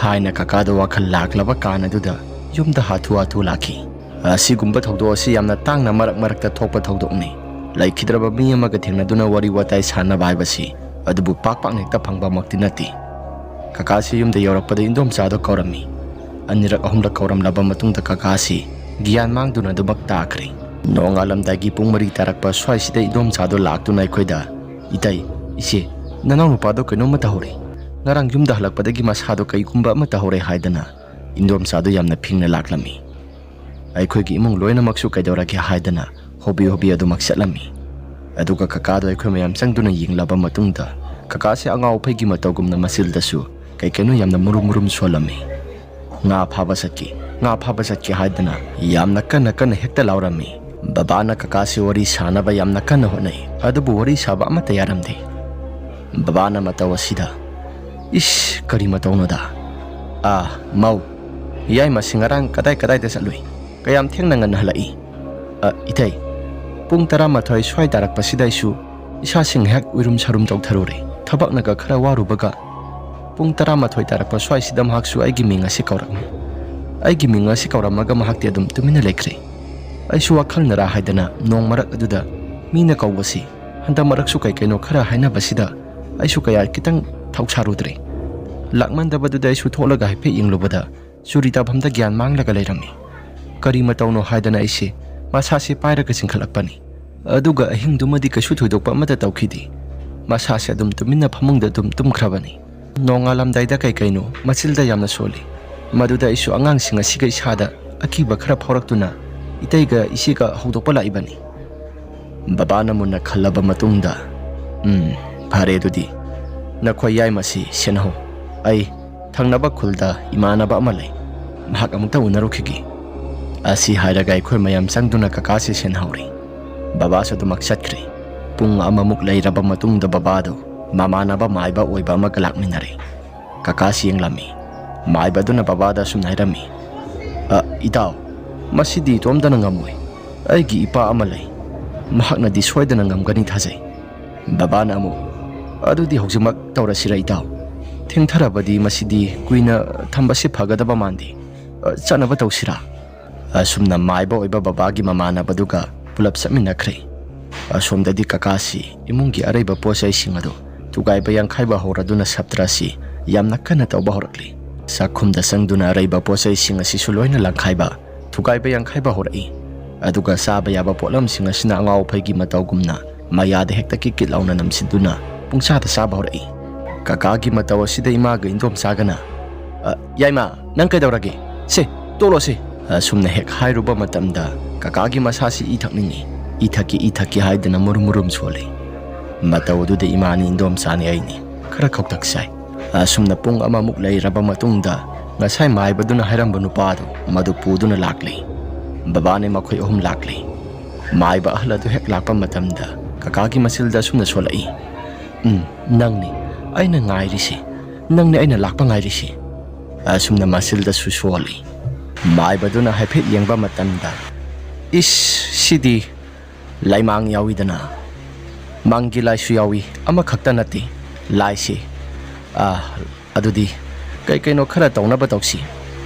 ꯍꯥꯏꯅ ꯀꯀꯥꯗꯣ ꯋꯥꯈꯜ ꯂꯥꯛꯂꯕ ꯀꯥꯟ ꯑꯗꯨꯗ ꯌꯨꯝꯗ ꯍꯥꯊꯨ ꯍꯥꯊꯨ ꯂꯥꯛꯈꯤ꯫ ꯑꯁꯤꯒꯨꯝꯕ ꯊꯧꯗꯣꯛ ꯑꯁꯤ ꯌꯥꯝꯅ ꯇꯥꯡꯅ ꯃꯔꯛ ꯃꯔꯛꯇ ꯊꯣꯛꯄ ꯊꯧꯗꯣꯛꯅꯤ꯫ ꯂꯩꯈꯤꯗ꯭ꯔꯕ ꯃꯤ ꯑꯃꯒ ꯊꯦꯡꯅꯗꯨꯅ ꯋꯥꯔꯤ ꯋꯥꯇꯥꯏ ꯁꯥꯟꯅꯕ ꯍꯥꯏꯕꯁꯤ ꯑꯗꯨꯕꯨ ꯄꯥꯛ ꯄꯥꯛꯅ ꯍꯦꯛꯇ ꯐꯪꯕꯃꯛꯇꯤ ꯅꯠꯇꯦ꯫ ꯀꯀꯥꯁꯤ ꯌꯨꯝꯗ ꯌꯧꯔꯛꯄꯗ ꯏꯟꯗꯣꯝꯆꯥꯗꯣ ꯀꯧꯔꯝꯃꯤ꯫ ꯑꯅꯤꯔꯛ ꯑꯍꯨꯝꯂꯛ ꯀꯧꯔꯝꯂꯕ ꯃꯇꯨꯡꯗ ꯀꯀꯥꯁꯤ ꯒ꯭ꯌꯥꯟ ꯃꯥꯡꯗꯨꯅ ꯑꯗꯨꯃꯛ ꯇꯥꯈ꯭ꯔꯦ꯫ ꯅꯣꯡꯉꯥꯜꯂꯝꯗꯥꯏꯒꯤ ꯄꯨꯡ ꯃꯔꯤ ꯇꯥꯔꯛꯄ ꯁ꯭ꯋꯥꯏꯁꯤꯗ ꯏꯟꯗꯣꯝꯆꯥꯗꯣ ꯂꯥꯛꯇꯨꯅ ꯑꯩꯈꯣꯏꯗ, "ꯏꯇꯩ, ꯏꯆꯦ, ꯅꯅꯥꯎ ꯅꯨꯄꯥꯗꯣ ꯀꯩꯅꯣꯝꯃ ꯇꯧꯍꯧꯔꯦ꯫ ꯉꯔꯥꯡ ꯌꯨꯝꯗ ꯍꯜꯂꯛꯄꯗꯒꯤ ꯃꯁꯥꯗꯣ ꯀꯩꯒꯨꯝꯕ ꯑꯃ ꯇꯧꯍꯧꯔꯦ" ꯍꯥꯏꯗꯅ ꯏꯟꯗꯣꯝꯆꯥꯗꯣ ꯌꯥꯝꯅ ꯐꯤꯡꯅ ꯂꯥꯛꯂꯝꯃꯤ꯫ ꯑꯩꯈꯣꯏꯒꯤ ꯏꯃꯨꯡ ꯂꯣꯏꯅꯃꯛꯁꯨ ꯀꯩꯗꯧꯔꯒꯦ ꯍꯥꯏꯗꯅ ꯍꯣꯕꯤ ꯍꯣꯕꯤ ꯑꯗꯨꯃꯛ ꯆꯠꯂꯝꯃꯤ꯫ ꯑꯗꯨꯒ ꯀꯀꯥꯗꯣ ꯑꯩꯈꯣꯏ ꯃꯌꯥꯝ ꯆꯪꯗꯨꯅ ꯌꯦꯡꯂꯕ ꯃꯇꯨꯡꯗ ꯀꯀꯥꯁꯦ ꯑꯉꯥꯎ ꯑꯐꯩꯒꯤ ꯃꯇꯧꯒꯨꯝꯅ ꯃꯆꯤꯜꯗꯁꯨ ꯀꯩ ꯀꯩꯅꯣ ꯌꯥꯝꯅ ꯃꯨꯔꯨꯝ ꯃꯨꯔꯨꯝ ꯁꯣꯜꯂꯝꯃꯤ꯫ "ꯉꯥ ꯐꯥꯕ ꯆꯠꯀꯦ, ꯉꯥ ꯐꯥꯕ ꯆꯠꯀꯦ" ꯍꯥꯏꯗꯅ ꯌꯥꯝꯅ ꯀꯟꯅ ꯀꯟꯅ ꯍꯦꯛꯇ ꯂꯥꯎꯔꯝꯃꯤ꯫ ꯕꯕꯥꯅ ꯀꯀꯥꯁꯤ ꯋꯥꯔꯤ ꯁꯥꯅꯕ ꯌꯥꯝꯅ ꯀꯟꯅ ꯍꯣꯠꯅꯩ, ꯑꯗꯨꯕꯨ ꯋꯥꯔꯤ ꯁꯥꯕ ꯑꯃꯠꯇ ꯌꯥꯔꯝꯗꯦ꯫ ꯕꯕꯥꯅ ꯃꯇꯧ ꯑꯁꯤꯗ, "ꯏꯁ, ꯀꯔꯤ ꯃꯇꯧꯅꯣꯗ? ꯑꯥ, ꯃꯧ, ꯌꯥꯏꯃꯁꯤ ꯉꯔꯥꯡ ꯀꯗꯥꯏ ꯀꯗꯥꯏꯗ ꯆꯠꯂꯨꯏ? ꯀꯌꯥꯝ ꯊꯦꯡꯅ ꯉꯟꯅ ꯍꯜꯂꯛꯏ?" "ꯑ, ꯏꯇꯩ, ꯄꯨꯡ ꯇꯔꯥꯃꯥꯊꯣꯏ ꯁ꯭ꯋꯥꯏ ꯇꯥꯔꯛꯄꯁꯤꯗ ꯑꯩꯁꯨ ꯏꯁꯥꯁꯤ ꯉꯥꯏꯍꯥꯛ ꯎꯏꯔꯨꯝ ꯁꯥꯔꯨꯝ ꯇꯧꯊꯔꯨꯔꯦ꯫ ꯊꯕꯛꯅꯒ ꯈꯔ ꯋꯥꯔꯨꯕꯒ ꯄꯨꯡ ꯇꯔꯥꯃꯥꯊꯣꯏ ꯇꯥꯔꯛꯄ ꯁ꯭ꯋꯥꯏꯁꯤꯗ ꯃꯍꯥꯛꯁꯨ ꯑꯩꯒꯤ ꯃꯤꯡ ꯑꯁꯤ ꯀꯧꯔꯛꯃꯤ꯫ ꯑꯩꯒꯤ ꯃꯤꯡ ꯑꯁꯤ ꯀꯧꯔꯝꯃꯒ ꯃꯍꯥꯛꯇꯤ ꯑꯗꯨꯝ ꯇꯨꯃꯤꯟꯅ ꯂꯩꯈ꯭ꯔꯦ꯫ ꯑꯩꯁꯨ ꯋꯥꯈꯜꯅꯔꯥ ꯍꯥꯏꯗꯅ ꯅꯣꯡ ꯃꯔꯛ ꯑꯗꯨꯗ ꯃꯤꯅ ꯀꯧꯕꯁꯤ, ꯍꯟꯗꯛ ꯃꯔꯛꯁꯨ ꯀꯩ ꯀꯩꯅꯣ ꯈꯔ ꯍꯥꯏꯅꯕꯁꯤꯗ ꯑꯩꯁꯨ ꯀꯌꯥ ꯈꯤꯇꯪ ꯊꯧꯁꯥꯔꯨꯗ꯭ꯔꯦ꯫ ꯂꯥꯛꯃꯟꯗꯕꯗꯨꯗ ꯑꯩꯁꯨ ꯊꯣꯛꯂꯒ ꯍꯥꯏꯐꯦꯠ ꯌꯦꯡꯂꯨꯕꯗ ꯆꯨꯔꯤ ꯇꯥꯐꯝꯗ ꯒ꯭ꯌꯥꯟ ꯃꯥꯡꯂꯒ ꯂꯩꯔꯝꯃꯤ꯫ ꯀꯔꯤ ꯃꯇꯧꯅꯣ ꯍꯥꯏꯗꯅ ꯑꯩꯁꯦ ꯃꯁꯥꯁꯦ ꯄꯥꯏꯔꯒ ꯆꯤꯡꯈꯠꯂꯛꯄꯅꯤ꯫ ꯑꯗꯨꯒ ꯑꯍꯤꯡꯗꯨꯃꯗꯤ ꯀꯩꯁꯨ ꯊꯣꯏꯗꯣꯛꯄ ꯑꯃꯠꯇ ꯇꯧꯈꯤꯗꯦ꯫ ꯃꯁꯥꯁꯦ ꯑꯗꯨꯝ ꯇꯨꯃꯤꯟꯅ ꯐꯃꯨꯡꯗ ꯑꯗꯨꯝ ꯇꯨꯝꯈ꯭ꯔꯕꯅꯤ꯫ ꯅꯣꯡꯉꯥꯜꯂꯝꯗꯥꯏꯗ ꯀꯩ ꯀꯩꯅꯣ ꯃꯆꯤꯜꯗ ꯌꯥꯝꯅ ꯁꯣꯜꯂꯤ꯫ ꯃꯗꯨꯗ ꯑꯩꯁꯨ ꯑꯉꯥꯡꯁꯤꯡ ꯑꯁꯤꯒ ꯏꯁꯥꯗ ꯑꯀꯤꯕ ꯈꯔ ꯐꯥꯎꯔꯛꯇꯨꯅ ꯏꯇꯩꯒ ꯏꯆꯦꯒ ꯍꯧꯗꯣꯛꯄ ꯂꯥꯛꯏꯕꯅꯤ꯫ ꯕꯕꯥꯅ ꯃꯨꯟꯅ ꯈꯜꯂꯕ ꯃꯇꯨꯡꯗ, "ꯎꯝ, ꯐꯔꯦ ꯑꯗꯨꯗꯤ꯫ ꯅꯈꯣꯏ ꯌꯥꯏꯃꯁꯤ ꯁꯦꯟꯅꯍꯧ꯫ ꯑꯩ ꯊꯪꯅꯕ ꯈꯨꯜꯗ ꯏꯃꯥꯟꯅꯕ ꯑꯃ ꯂꯩ꯫ ꯃꯍꯥꯛ ꯑꯃꯨꯛꯇ ꯎꯅꯔꯨꯈꯤꯒꯦ" ꯑꯁꯤ ꯍꯥꯏꯔꯒ ꯑꯩꯈꯣꯏ ꯃꯌꯥꯝ ꯆꯪꯗꯨꯅ ꯀꯀꯥꯁꯤ ꯁꯦꯟꯅꯍꯧꯔꯤ꯫ ꯕꯕꯥꯁꯨ ꯑꯗꯨꯃꯛ ꯆꯠꯈ꯭ꯔꯦ꯫ ꯄꯨꯡ ꯑꯃꯃꯨꯛ ꯂꯩꯔꯕ ꯃꯇꯨꯡꯗ ꯕꯕꯥꯗꯨ ꯃꯃꯥꯟꯅꯕ ꯃꯥꯏꯕ ꯑꯣꯏꯕ ꯑꯃꯒ ꯂꯥꯛꯃꯤꯟꯅꯔꯦ꯫ ꯀꯀꯥꯁꯤ ꯌꯦꯡꯂꯝꯃꯤ꯫ ꯃꯥꯏꯕꯗꯨꯅ ꯕꯕꯥꯗ ꯑꯁꯨꯝꯅ ꯍꯥꯏꯔꯝꯃꯤ, "ꯑ, ꯏꯇꯥꯎ, ꯃꯁꯤꯗꯤ ꯏꯇꯣꯝꯇꯅ ꯉꯝꯃꯣꯏ꯫ ꯑꯩꯒꯤ ꯏꯄꯥ ꯑꯃ ꯂꯩ꯫ ꯃꯍꯥꯛꯅꯗꯤ ꯁꯣꯏꯗꯅ ꯉꯝꯒꯅꯤ ꯊꯥꯖꯩ"꯫ ꯕꯕꯥꯅ ꯑꯃꯨꯛ, "ꯑꯗꯨꯗꯤ ꯍꯧꯖꯤꯛꯃꯛ ꯇꯧꯔꯁꯤꯔ ꯏꯇꯥꯎ? ꯊꯦꯡꯊꯔꯕꯗꯤ ꯃꯁꯤꯗꯤ ꯀꯨꯏꯅ ꯊꯝꯕꯁꯤ ꯐꯒꯗꯕ ꯃꯥꯟꯗꯦ꯫ ꯑ, ꯆꯠꯅꯕ ꯇꯧꯁꯤꯔꯥ?" ꯑꯁꯨꯝꯅ ꯃꯥꯏꯕ ꯑꯣꯏꯕ ꯕꯕꯥꯒꯤ ꯃꯃꯥꯟꯅꯕꯗꯨꯒ ꯄꯨꯂꯞ ꯆꯠꯃꯤꯟꯅꯈ꯭ꯔꯦ꯫ ꯑꯁꯣꯝꯗꯗꯤ ꯀꯀꯥꯁꯤ ꯏꯃꯨꯡꯒꯤ ꯑꯔꯩꯕ ꯄꯣꯠ ꯆꯩꯁꯤꯡ ꯑꯗꯨ ꯊꯨꯒꯥꯏꯕ ꯌꯥꯡꯈꯥꯏꯕ ꯍꯧꯔꯗꯨꯅ ꯁꯞꯇ꯭ꯔꯁꯤ ꯌꯥꯝꯅ ꯀꯟꯅ ꯇꯧꯕ ꯍꯧꯔꯛꯂꯤ꯫ ꯆꯥꯛꯈꯨꯝꯗ ꯆꯪꯗꯨꯅ ꯑꯔꯩꯕ ꯄꯣꯠ ꯆꯩꯁꯤꯡ ꯑꯁꯤꯁꯨ ꯂꯣꯏꯅ ꯂꯪꯈꯥꯏꯕ, ꯊꯨꯒꯥꯏꯕ ꯌꯥꯡꯈꯥꯏꯕ ꯍꯧꯔꯛꯏ꯫ ꯑꯗꯨꯒ ꯆꯥꯕ ꯌꯥꯕ ꯄꯣꯠꯂꯝꯁꯤꯡ ꯑꯁꯤꯅ ꯑꯉꯥꯎ ꯑꯐꯩꯒꯤ ꯃꯇꯧꯒꯨꯝꯅ ꯃꯌꯥꯗ ꯍꯦꯛꯇ ꯀꯤꯠ ꯀꯤꯠ ꯂꯥꯎꯅ ꯅꯝꯁꯤꯟꯗꯨꯅ ꯄꯨꯡꯆꯥꯗ ꯆꯥꯕ ꯍꯧꯔꯛꯏ꯫ ꯀꯀꯥꯒꯤ ꯃꯇꯧ ꯑꯁꯤꯗ ꯏꯃꯥꯒ ꯏꯟꯗꯣꯝꯆꯥꯒꯅ, "ꯑ, ꯌꯥꯏꯃ, ꯅꯪ ꯀꯩꯗꯧꯔꯒꯦ? ꯁꯦ, ꯇꯣꯛꯂꯣ ꯁꯦ"꯫ ꯑꯁꯨꯝꯅ ꯍꯦꯛ ꯍꯥꯏꯔꯨꯕ ꯃꯇꯝꯗ ꯀꯀꯥꯒꯤ ꯃꯁꯥꯁꯤ ꯏ ꯊꯛꯅꯤꯡꯏ꯫ "ꯏ ꯊꯛꯀꯦ, ꯏ ꯊꯛꯀꯦ" ꯍꯥꯏꯗꯨꯅ ꯃꯨꯔꯨꯝ ꯃꯨꯔꯨꯝ ꯁꯣꯜꯂꯤ꯫ ꯃꯇꯧ ꯑꯗꯨꯗ ꯏꯃꯥꯅꯤ ꯏꯟꯗꯣꯝꯆꯥꯅꯤ ꯑꯩꯅꯤ ꯈꯔ ꯈꯧꯇꯛ ꯆꯥꯏ꯫ ꯑꯁꯨꯝꯅ ꯄꯨꯡ ꯑꯃꯃꯨꯛ ꯂꯩꯔꯕ ꯃꯇꯨꯡꯗ ꯉꯁꯥꯏ ꯃꯥꯏꯕꯗꯨꯅ ꯍꯥꯏꯔꯝꯕ ꯅꯨꯄꯥꯗꯨ ꯃꯗꯨ ꯄꯨꯗꯨꯅ ꯂꯥꯛꯂꯤ꯫ ꯕꯕꯥꯅꯦ ꯃꯈꯣꯏ ꯑꯍꯨꯝ ꯂꯥꯛꯂꯤ꯫ ꯃꯥꯏꯕ ꯑꯍꯜ ꯑꯗꯨ ꯍꯦꯛ ꯂꯥꯛꯄ ꯃꯇꯝꯗ ꯀꯀꯥꯒꯤ ꯃꯆꯤꯜꯗ ꯑꯁꯨꯝꯅ ꯁꯣꯜꯂꯛꯏ, "ꯎꯝ, ꯅꯪꯅꯤ ꯑꯩꯅ ꯉꯥꯏꯔꯤꯁꯤ, ꯅꯪꯅꯤ ꯑꯩꯅ ꯂꯥꯛꯄ ꯉꯥꯏꯔꯤꯁꯤ"꯫ ꯑꯁꯨꯝꯅ ꯃꯆꯤꯜꯗꯁꯨ ꯁꯣꯜꯂꯤ꯫ ꯃꯥꯏꯕꯗꯨꯅ ꯍꯥꯏꯐꯦꯠ ꯌꯦꯡꯕ ꯃꯇꯝꯗ, "ꯏꯁ, ꯁꯤꯗꯤ ꯂꯥꯏꯃꯥꯡ ꯌꯥꯎꯏꯗꯅ, ꯃꯥꯡꯒꯤ ꯂꯥꯏꯁꯨ ꯌꯥꯎꯏ, ꯑꯃꯈꯛꯇ ꯅꯠꯇꯦ ꯂꯥꯏꯁꯤ꯫ ꯑ, ꯑꯗꯨꯗꯤ ꯀꯩ ꯀꯩꯅꯣ ꯈꯔ ꯇꯧꯅꯕ ꯇꯧꯁꯤ꯫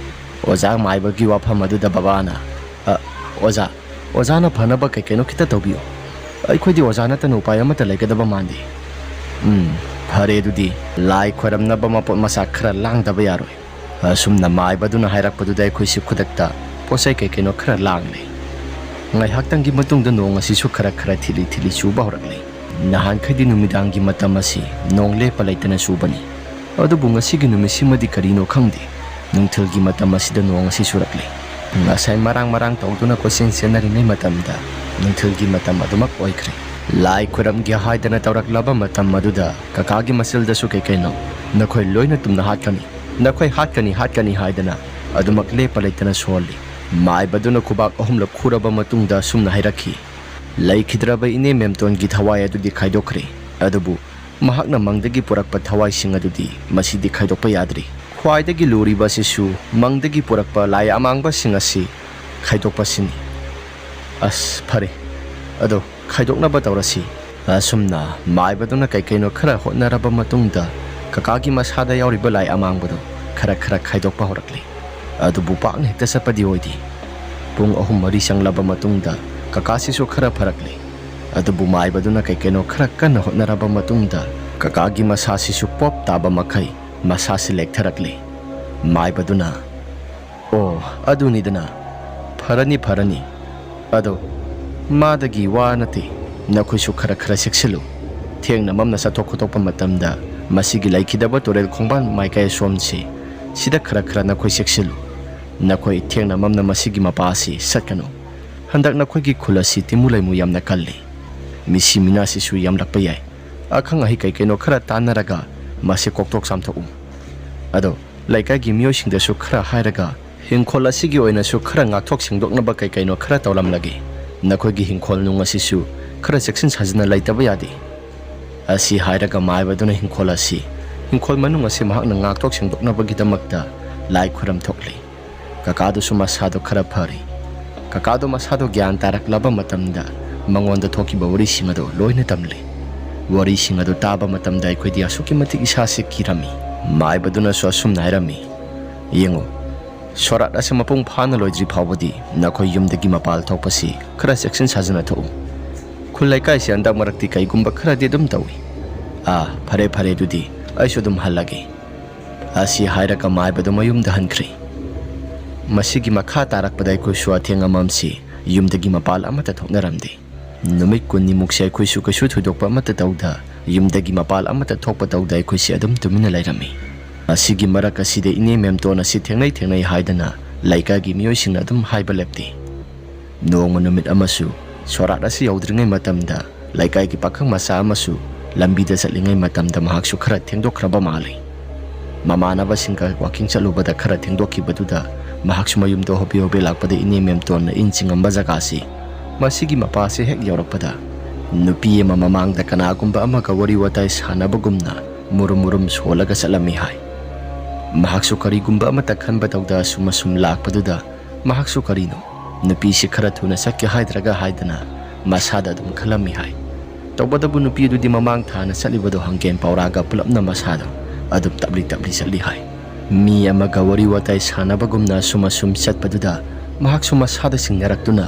ꯑꯣꯖꯥ ꯃꯥꯏꯕꯒꯤ ꯋꯥꯐꯝ ꯑꯗꯨꯗ ꯕꯕꯥꯅ, "ꯑ, ꯑꯣꯖꯥ, ꯑꯣꯖꯥꯅ ꯐꯅꯕ ꯀꯩ ꯀꯩꯅꯣ ꯈꯤꯇ ꯇꯧꯕꯤꯌꯨ꯫ ꯑꯩꯈꯣꯏꯗꯤ ꯑꯣꯖꯥ ꯅꯠꯇꯅ ꯎꯄꯥꯏ ꯑꯃꯠꯇ ꯂꯩꯒꯗꯕ ꯃꯥꯟꯗꯦ꯫" "ꯎꯝ, ꯐꯔꯦ ꯑꯗꯨꯗꯤ ꯂꯥꯏ ꯈꯣꯏꯔꯝꯅꯕ ꯃꯄꯣꯠ ꯃꯆꯥꯛ ꯈꯔ ꯂꯥꯡꯗꯕ ꯌꯥꯔꯣꯏ꯫" ꯑꯁꯨꯝꯅ ꯃꯥꯏꯕꯗꯨꯅ ꯍꯥꯏꯔꯛꯄꯗꯨꯗ ꯑꯩꯈꯣꯏꯁꯤ ꯈꯨꯗꯛꯇ ꯄꯣꯠ ꯆꯩ ꯀꯩ ꯀꯩꯅꯣ ꯈꯔ ꯂꯥꯡꯂꯦ꯫ ꯉꯥꯏꯍꯥꯛꯇꯪꯒꯤ ꯃꯇꯨꯡꯗ ꯅꯣꯡ ꯑꯁꯤꯁꯨ ꯈꯔ ꯈꯔ ꯊꯤꯠꯂꯤ ꯊꯤꯠꯂꯤ ꯆꯨꯕ ꯍꯧꯔꯛꯂꯦ꯫ ꯅꯍꯥꯟꯈꯩꯗꯤ ꯅꯨꯃꯤꯗꯥꯡꯒꯤ ꯃꯇꯝ ꯑꯁꯤ ꯅꯣꯡ ꯂꯦꯞꯄ ꯂꯩꯇꯅ ꯆꯨꯕꯅꯤ꯫ ꯑꯗꯨꯕꯨ ꯉꯁꯤꯒꯤ ꯅꯨꯃꯤꯠꯁꯤꯃꯗꯤ ꯀꯔꯤꯅꯣ ꯈꯪꯗꯦ, ꯅꯨꯡꯊꯤꯜꯒꯤ ꯃꯇꯝ ꯑꯁꯤꯗ ꯅꯣꯡ ꯑꯁꯤ ꯆꯨꯔꯛꯂꯦ꯫ ꯉꯁꯥꯏ ꯃꯔꯥꯡ ꯃꯔꯥꯡ ꯇꯧꯗꯨꯅ ꯀꯣꯏꯆꯦꯟ ꯆꯦꯟꯅꯔꯤꯉꯩ ꯃꯇꯝꯗ ꯅꯨꯡꯊꯤꯜꯒꯤ ꯃꯇꯝ ꯑꯗꯨꯃꯛ ꯑꯣꯏꯈ꯭ꯔꯦ꯫ ꯂꯥꯏ ꯈꯨꯔꯝꯒꯦ ꯍꯥꯏꯗꯅ ꯇꯧꯔꯛꯂꯕ ꯃꯇꯝ ꯑꯗꯨꯗ ꯀꯀꯥꯒꯤ ꯃꯆꯤꯜꯗꯁꯨ ꯀꯩ ꯀꯩꯅꯣ, "ꯅꯈꯣꯏ ꯂꯣꯏꯅ ꯇꯨꯝꯅ ꯍꯥꯠꯀꯅꯤ, ꯅꯈꯣꯏ ꯍꯥꯠꯀꯅꯤ, ꯍꯥꯠꯀꯅꯤ" ꯍꯥꯏꯗꯅ ꯑꯗꯨꯃꯛ ꯂꯦꯞꯄ ꯂꯩꯇꯅ ꯁꯣꯜꯂꯤ꯫ ꯃꯥꯏꯕꯗꯨꯅ ꯈꯨꯕꯥꯛ ꯑꯍꯨꯝꯂꯛ ꯈꯨꯔꯕ ꯃꯇꯨꯡꯗ ꯑꯁꯨꯝꯅ ꯍꯥꯏꯔꯛꯈꯤ, "ꯂꯩꯈꯤꯗ꯭ꯔꯕ ꯏꯅꯦ ꯃꯦꯝꯇꯣꯟꯒꯤ ꯊꯋꯥꯏ ꯑꯗꯨꯗꯤ ꯈꯥꯏꯗꯣꯛꯈ꯭ꯔꯦ, ꯑꯗꯨꯕꯨ ꯃꯍꯥꯛꯅ ꯃꯪꯗꯒꯤ ꯄꯨꯔꯛꯄ ꯊꯋꯥꯏꯁꯤꯡ ꯑꯗꯨꯗꯤ ꯃꯁꯤꯗꯤ ꯈꯥꯏꯗꯣꯛꯄ ꯌꯥꯗ꯭ꯔꯤ꯫ ꯈ꯭ꯋꯥꯏꯗꯒꯤ ꯂꯨꯔꯤꯕ ꯑꯁꯤꯁꯨ ꯃꯪꯗꯒꯤ ꯄꯨꯔꯛꯄ ꯂꯥꯏ ꯑꯃꯥꯡꯕꯁꯤꯡ ꯑꯁꯤ ꯈꯥꯏꯗꯣꯛꯄꯁꯤꯅꯤ꯫" "ꯑꯁ, ꯐꯔꯦ, ꯑꯗꯣ ꯈꯥꯏꯗꯣꯛꯅꯕ ꯇꯧꯔꯁꯤ꯫" ꯑꯁꯨꯝꯅ ꯃꯥꯏꯕꯗꯨꯅ ꯀꯩ ꯀꯩꯅꯣ ꯈꯔ ꯍꯣꯠꯅꯔꯕ ꯃꯇꯨꯡꯗ ꯀꯀꯥꯒꯤ ꯃꯁꯥꯗ ꯌꯥꯎꯔꯤꯕ ꯂꯥꯏ ꯑꯃꯥꯡꯕꯗꯨ ꯈꯔ ꯈꯔ ꯈꯥꯏꯗꯣꯛꯄ ꯍꯧꯔꯛꯂꯤ꯫ ꯑꯗꯨꯕꯨ ꯄꯥꯛꯅ ꯍꯦꯛꯇ ꯆꯠꯄꯗꯤ ꯑꯣꯏꯗꯦ꯫ ꯄꯨꯡ ꯑꯍꯨꯝ ꯃꯔꯤ ꯆꯪꯂꯕ ꯃꯇꯨꯡꯗ ꯀꯀꯥꯁꯤꯁꯨ ꯈꯔ ꯐꯔꯛꯂꯦ꯫ ꯑꯗꯨꯕꯨ ꯃꯥꯏꯕꯗꯨꯅ ꯀꯩ ꯀꯩꯅꯣ ꯈꯔ ꯀꯟꯅ ꯍꯣꯠꯅꯔꯕ ꯃꯇꯨꯡꯗ ꯀꯀꯥꯒꯤ ꯃꯁꯥꯁꯤꯁꯨ ꯄꯣꯞ ꯇꯥꯕ ꯃꯈꯩ ꯃꯁꯥꯁꯤ ꯂꯦꯛꯊꯔꯛꯂꯦ꯫ ꯃꯥꯏꯕꯗꯨꯅ, "ꯑꯣ, ꯑꯗꯨꯅꯤꯗꯅ꯫ ꯐꯔꯅꯤ, ꯐꯔꯅꯤ꯫ ꯑꯗꯣ ꯃꯥꯗꯒꯤ ꯋꯥ ꯅꯠꯇꯦ, ꯅꯈꯣꯏꯁꯨ ꯈꯔ ꯈꯔ ꯆꯦꯛꯁꯤꯜꯂꯨ꯫ ꯊꯦꯡꯅ ꯃꯝꯅ ꯆꯠꯊꯣꯛ ꯈꯣꯠꯇꯣꯛꯄ ꯃꯇꯝꯗ ꯃꯁꯤꯒꯤ ꯂꯩꯈꯤꯗꯕ ꯇꯨꯔꯦꯜ ꯈꯣꯡꯕꯥꯟ ꯃꯥꯏꯀꯩ ꯑꯁꯣꯝꯁꯤ, ꯁꯤꯗ ꯈꯔ ꯈꯔ ꯅꯈꯣꯏ ꯆꯦꯛꯁꯤꯜꯂꯨ꯫ ꯅꯈꯣꯏ ꯊꯦꯡꯅ ꯃꯝꯅ ꯃꯁꯤꯒꯤ ꯃꯄꯥ ꯑꯁꯤ ꯆꯠꯀꯅꯨ꯫ ꯍꯟꯗꯛ ꯅꯈꯣꯏꯒꯤ ꯈꯨꯜ ꯑꯁꯤ ꯇꯤꯃꯨ ꯂꯩꯃꯨ ꯌꯥꯝꯅ ꯀꯜꯂꯤ꯫ ꯃꯤꯁꯤ ꯃꯤꯅꯥꯁꯤꯁꯨ ꯌꯥꯝꯂꯛꯄ ꯌꯥꯏ꯫ ꯑꯈꯪ ꯑꯍꯩ ꯀꯩ ꯀꯩꯅꯣ ꯈꯔ ꯇꯥꯟꯅꯔꯒ ꯃꯁꯤ ꯀꯣꯛꯊꯣꯛ ꯆꯥꯝꯊꯣꯛꯎ꯫ ꯑꯗꯣ ꯂꯩꯀꯥꯏꯒꯤ ꯃꯤꯑꯣꯏꯁꯤꯡꯗꯁꯨ ꯈꯔ ꯍꯥꯏꯔꯒ ꯍꯤꯡꯈꯣꯜ ꯑꯁꯤꯒꯤ ꯑꯣꯏꯅꯁꯨ ꯈꯔ ꯉꯥꯛꯊꯣꯛ ꯁꯦꯡꯗꯣꯛꯅꯕ ꯀꯩ ꯀꯩꯅꯣ ꯈꯔ ꯇꯧꯔꯝꯂꯒꯦ꯫ ꯅꯈꯣꯏꯒꯤ ꯍꯤꯡꯈꯣꯜ ꯅꯨꯡ ꯑꯁꯤꯁꯨ ꯈꯔ ꯆꯦꯛꯁꯤꯟ ꯁꯥꯖꯤꯟꯅ ꯂꯩꯇꯕ ꯌꯥꯗꯦ꯫" ꯑꯁꯤ ꯍꯥꯏꯔꯒ ꯃꯥꯏꯕꯗꯨꯅ ꯍꯤꯡꯈꯣꯜ ꯑꯁꯤ, ꯍꯤꯡꯈꯣꯜ ꯃꯅꯨꯡ ꯑꯁꯤ ꯃꯍꯥꯛꯅ ꯉꯥꯛꯊꯣꯛ ꯁꯦꯡꯗꯣꯛꯅꯕꯒꯤꯗꯃꯛꯇ ꯂꯥꯏ ꯈꯨꯔꯝ ꯊꯣꯛꯂꯤ꯫ ꯀꯀꯥꯗꯨꯁꯨ ꯃꯁꯥꯗꯣ ꯈꯔ ꯐꯔꯤ꯫ ꯀꯀꯥꯗꯣ ꯃꯁꯥꯗꯣ ꯒ꯭ꯌꯥꯟ ꯇꯥꯔꯛꯂꯕ ꯃꯇꯝꯗ ꯃꯉꯣꯟꯗ ꯊꯣꯛꯈꯤꯕ ꯋꯥꯔꯤꯁꯤꯡ ꯑꯗꯨ ꯂꯣꯏꯅ ꯇꯝꯂꯤ꯫ ꯋꯥꯔꯤꯁꯤꯡ ꯑꯗꯨ ꯇꯥꯕ ꯃꯇꯝꯗ ꯑꯩꯈꯣꯏꯗꯤ ꯑꯁꯨꯛꯀꯤ ꯃꯇꯤꯛ ꯏꯁꯥꯁꯦ ꯀꯤꯔꯝꯃꯤ꯫ ꯃꯥꯏꯕꯗꯨꯅꯁꯨ ꯑꯁꯨꯝꯅ ꯍꯥꯏꯔꯝꯃꯤ, "ꯌꯦꯡꯉꯨ, ꯁꯣꯔꯥꯠ ꯑꯁꯤ ꯃꯄꯨꯡ ꯐꯥꯅ ꯂꯣꯏꯗ꯭ꯔꯤ ꯐꯥꯎꯕꯗꯤ ꯅꯈꯣꯏ ꯌꯨꯝꯗꯒꯤ ꯃꯄꯥꯜ ꯊꯣꯛꯄꯁꯤ ꯈꯔ ꯆꯦꯛꯁꯤꯟ ꯁꯥꯖꯅ ꯊꯣꯛꯎ꯫ ꯈꯨꯜ ꯂꯩꯀꯥꯏꯁꯤ ꯍꯟꯗꯛ ꯃꯔꯛꯇꯤ ꯀꯩꯒꯨꯝꯕ ꯈꯔꯗꯤ ꯑꯗꯨꯝ ꯇꯧꯏ꯫ ꯑꯥ, ꯐꯔꯦ ꯐꯔꯦ, ꯑꯗꯨꯗꯤ ꯑꯩꯁꯨ ꯑꯗꯨꯝ ꯍꯜꯂꯒꯦ"꯫ ꯑꯁꯤ ꯍꯥꯏꯔꯒ ꯃꯥꯏꯕꯗꯨ ꯃꯌꯨꯝꯗ ꯍꯟꯈ꯭ꯔꯦ꯫ ꯃꯁꯤꯒꯤ ꯃꯈꯥ ꯇꯥꯔꯛꯄꯗ ꯑꯩꯈꯣꯏꯁꯨ ꯑꯊꯦꯡ ꯑꯃꯝꯁꯤ ꯌꯨꯝꯗꯒꯤ ꯃꯄꯥꯜ ꯑꯃꯠꯇ ꯊꯣꯛꯅꯔꯝꯗꯦ꯫ ꯅꯨꯃꯤꯠ ꯀꯨꯟꯅꯤꯃꯨꯛꯁꯦ ꯑꯩꯈꯣꯏꯁꯨ ꯀꯩꯁꯨ ꯊꯣꯏꯗꯣꯛꯄ ꯑꯃꯠꯇ ꯇꯧꯗ, ꯌꯨꯝꯗꯒꯤ ꯃꯄꯥꯜ ꯑꯃꯠꯇ ꯊꯣꯛꯄ ꯇꯧꯗ ꯑꯩꯈꯣꯏꯁꯦ ꯑꯗꯨꯝ ꯇꯨꯃꯤꯟꯅ ꯂꯩꯔꯝꯃꯤ꯫ ꯑꯁꯤꯒꯤ ꯃꯔꯛ ꯑꯁꯤꯗ ꯏꯅꯦ ꯃꯦꯝꯇꯣꯟ ꯑꯁꯤ ꯊꯦꯡꯅꯩ ꯊꯦꯡꯅꯩ ꯍꯥꯏꯗꯅ ꯂꯩꯀꯥꯏꯒꯤ ꯃꯤꯑꯣꯏꯁꯤꯡꯅ ꯑꯗꯨꯝ ꯍꯥꯏꯕ ꯂꯦꯞꯇꯦ꯫ ꯅꯣꯡꯃ ꯅꯨꯃꯤꯠ ꯑꯃꯁꯨ ꯁꯣꯔꯥꯠ ꯑꯁꯤ ꯌꯧꯗ꯭ꯔꯤꯉꯩ ꯃꯇꯝꯗ ꯂꯩꯀꯥꯏꯒꯤ ꯄꯥꯈꯪ ꯃꯆꯥ ꯑꯃꯁꯨ ꯂꯝꯕꯤꯗ ꯆꯠꯂꯤꯉꯩ ꯃꯇꯝꯗ ꯃꯍꯥꯛꯁꯨ ꯈꯔ ꯊꯦꯡꯗꯣꯛꯈ꯭ꯔꯕ ꯃꯥꯜꯂꯤ꯫ ꯃꯃꯥꯟꯅꯕꯁꯤꯡꯒ ꯋꯥꯀꯤꯡ ꯆꯠꯂꯨꯕꯗ ꯈꯔ ꯊꯦꯡꯗꯣꯛꯈꯤꯕꯗꯨꯗ ꯃꯍꯥꯛꯁꯨ ꯃꯌꯨꯝꯗ ꯍꯣꯕꯦ ꯍꯣꯕꯦ ꯂꯥꯛꯄꯗ ꯏꯅꯦ ꯃꯦꯝꯇꯣꯟꯅ ꯏꯟ ꯆꯤꯡꯉꯝꯕ ꯖꯒꯥꯁꯤ, ꯃꯁꯤꯒꯤ ꯃꯄꯥꯁꯤ ꯍꯦꯛ ꯌꯧꯔꯛꯄꯗ ꯅꯨꯄꯤ ꯑꯃ ꯃꯃꯥꯡꯗ ꯀꯅꯥꯒꯨꯝꯕ ꯑꯃꯒ ꯋꯥꯔꯤ ꯋꯥꯇꯥꯏ ꯁꯥꯟꯅꯕꯒꯨꯝꯅ ꯃꯨꯔꯨꯝ ꯃꯨꯔꯨꯝ ꯁꯣꯜꯂꯒ ꯆꯠꯂꯝꯃꯤ ꯍꯥꯏ꯫ ꯃꯍꯥꯛꯁꯨ ꯀꯔꯤꯒꯨꯝꯕ ꯑꯃꯠꯇ ꯈꯟꯕ ꯇꯧꯗ ꯑꯁꯨꯝ ꯑꯁꯨꯝ ꯂꯥꯛꯄꯗꯨꯗ ꯃꯍꯥꯛꯁꯨ ꯀꯔꯤꯅꯣ, ꯅꯨꯄꯤꯁꯤ ꯈꯔ ꯊꯨꯅ ꯆꯠꯀꯦ ꯍꯥꯏꯗ꯭ꯔꯒ ꯍꯥꯏꯗꯅ ꯃꯁꯥꯗ ꯑꯗꯨꯝ ꯈꯜꯂꯝꯃꯤ ꯍꯥꯏ꯫ ꯇꯧꯕꯇꯕꯨ ꯅꯨꯄꯤ ꯑꯗꯨꯗꯤ ꯃꯃꯥꯡ ꯊꯥꯅ ꯆꯠꯂꯤꯕꯗꯣ ꯍꯪꯒꯦꯟ ꯄꯧꯔꯥꯒ ꯄꯨꯂꯞꯅ ꯃꯁꯥꯗꯣ ꯑꯗꯨꯝ ꯇꯞꯂꯤ ꯇꯞꯂꯤ ꯆꯠꯂꯤ ꯍꯥꯏ꯫ ꯃꯤ ꯑꯃꯒ ꯋꯥꯔꯤ ꯋꯥꯇꯥꯏ ꯁꯥꯟꯅꯕꯒꯨꯝꯅ ꯑꯁꯨꯝ ꯑꯁꯨꯝ ꯆꯠꯄꯗꯨꯗ ꯃꯍꯥꯛꯁꯨ ꯃꯁꯥꯗ ꯆꯤꯡꯅꯔꯛꯇꯨꯅ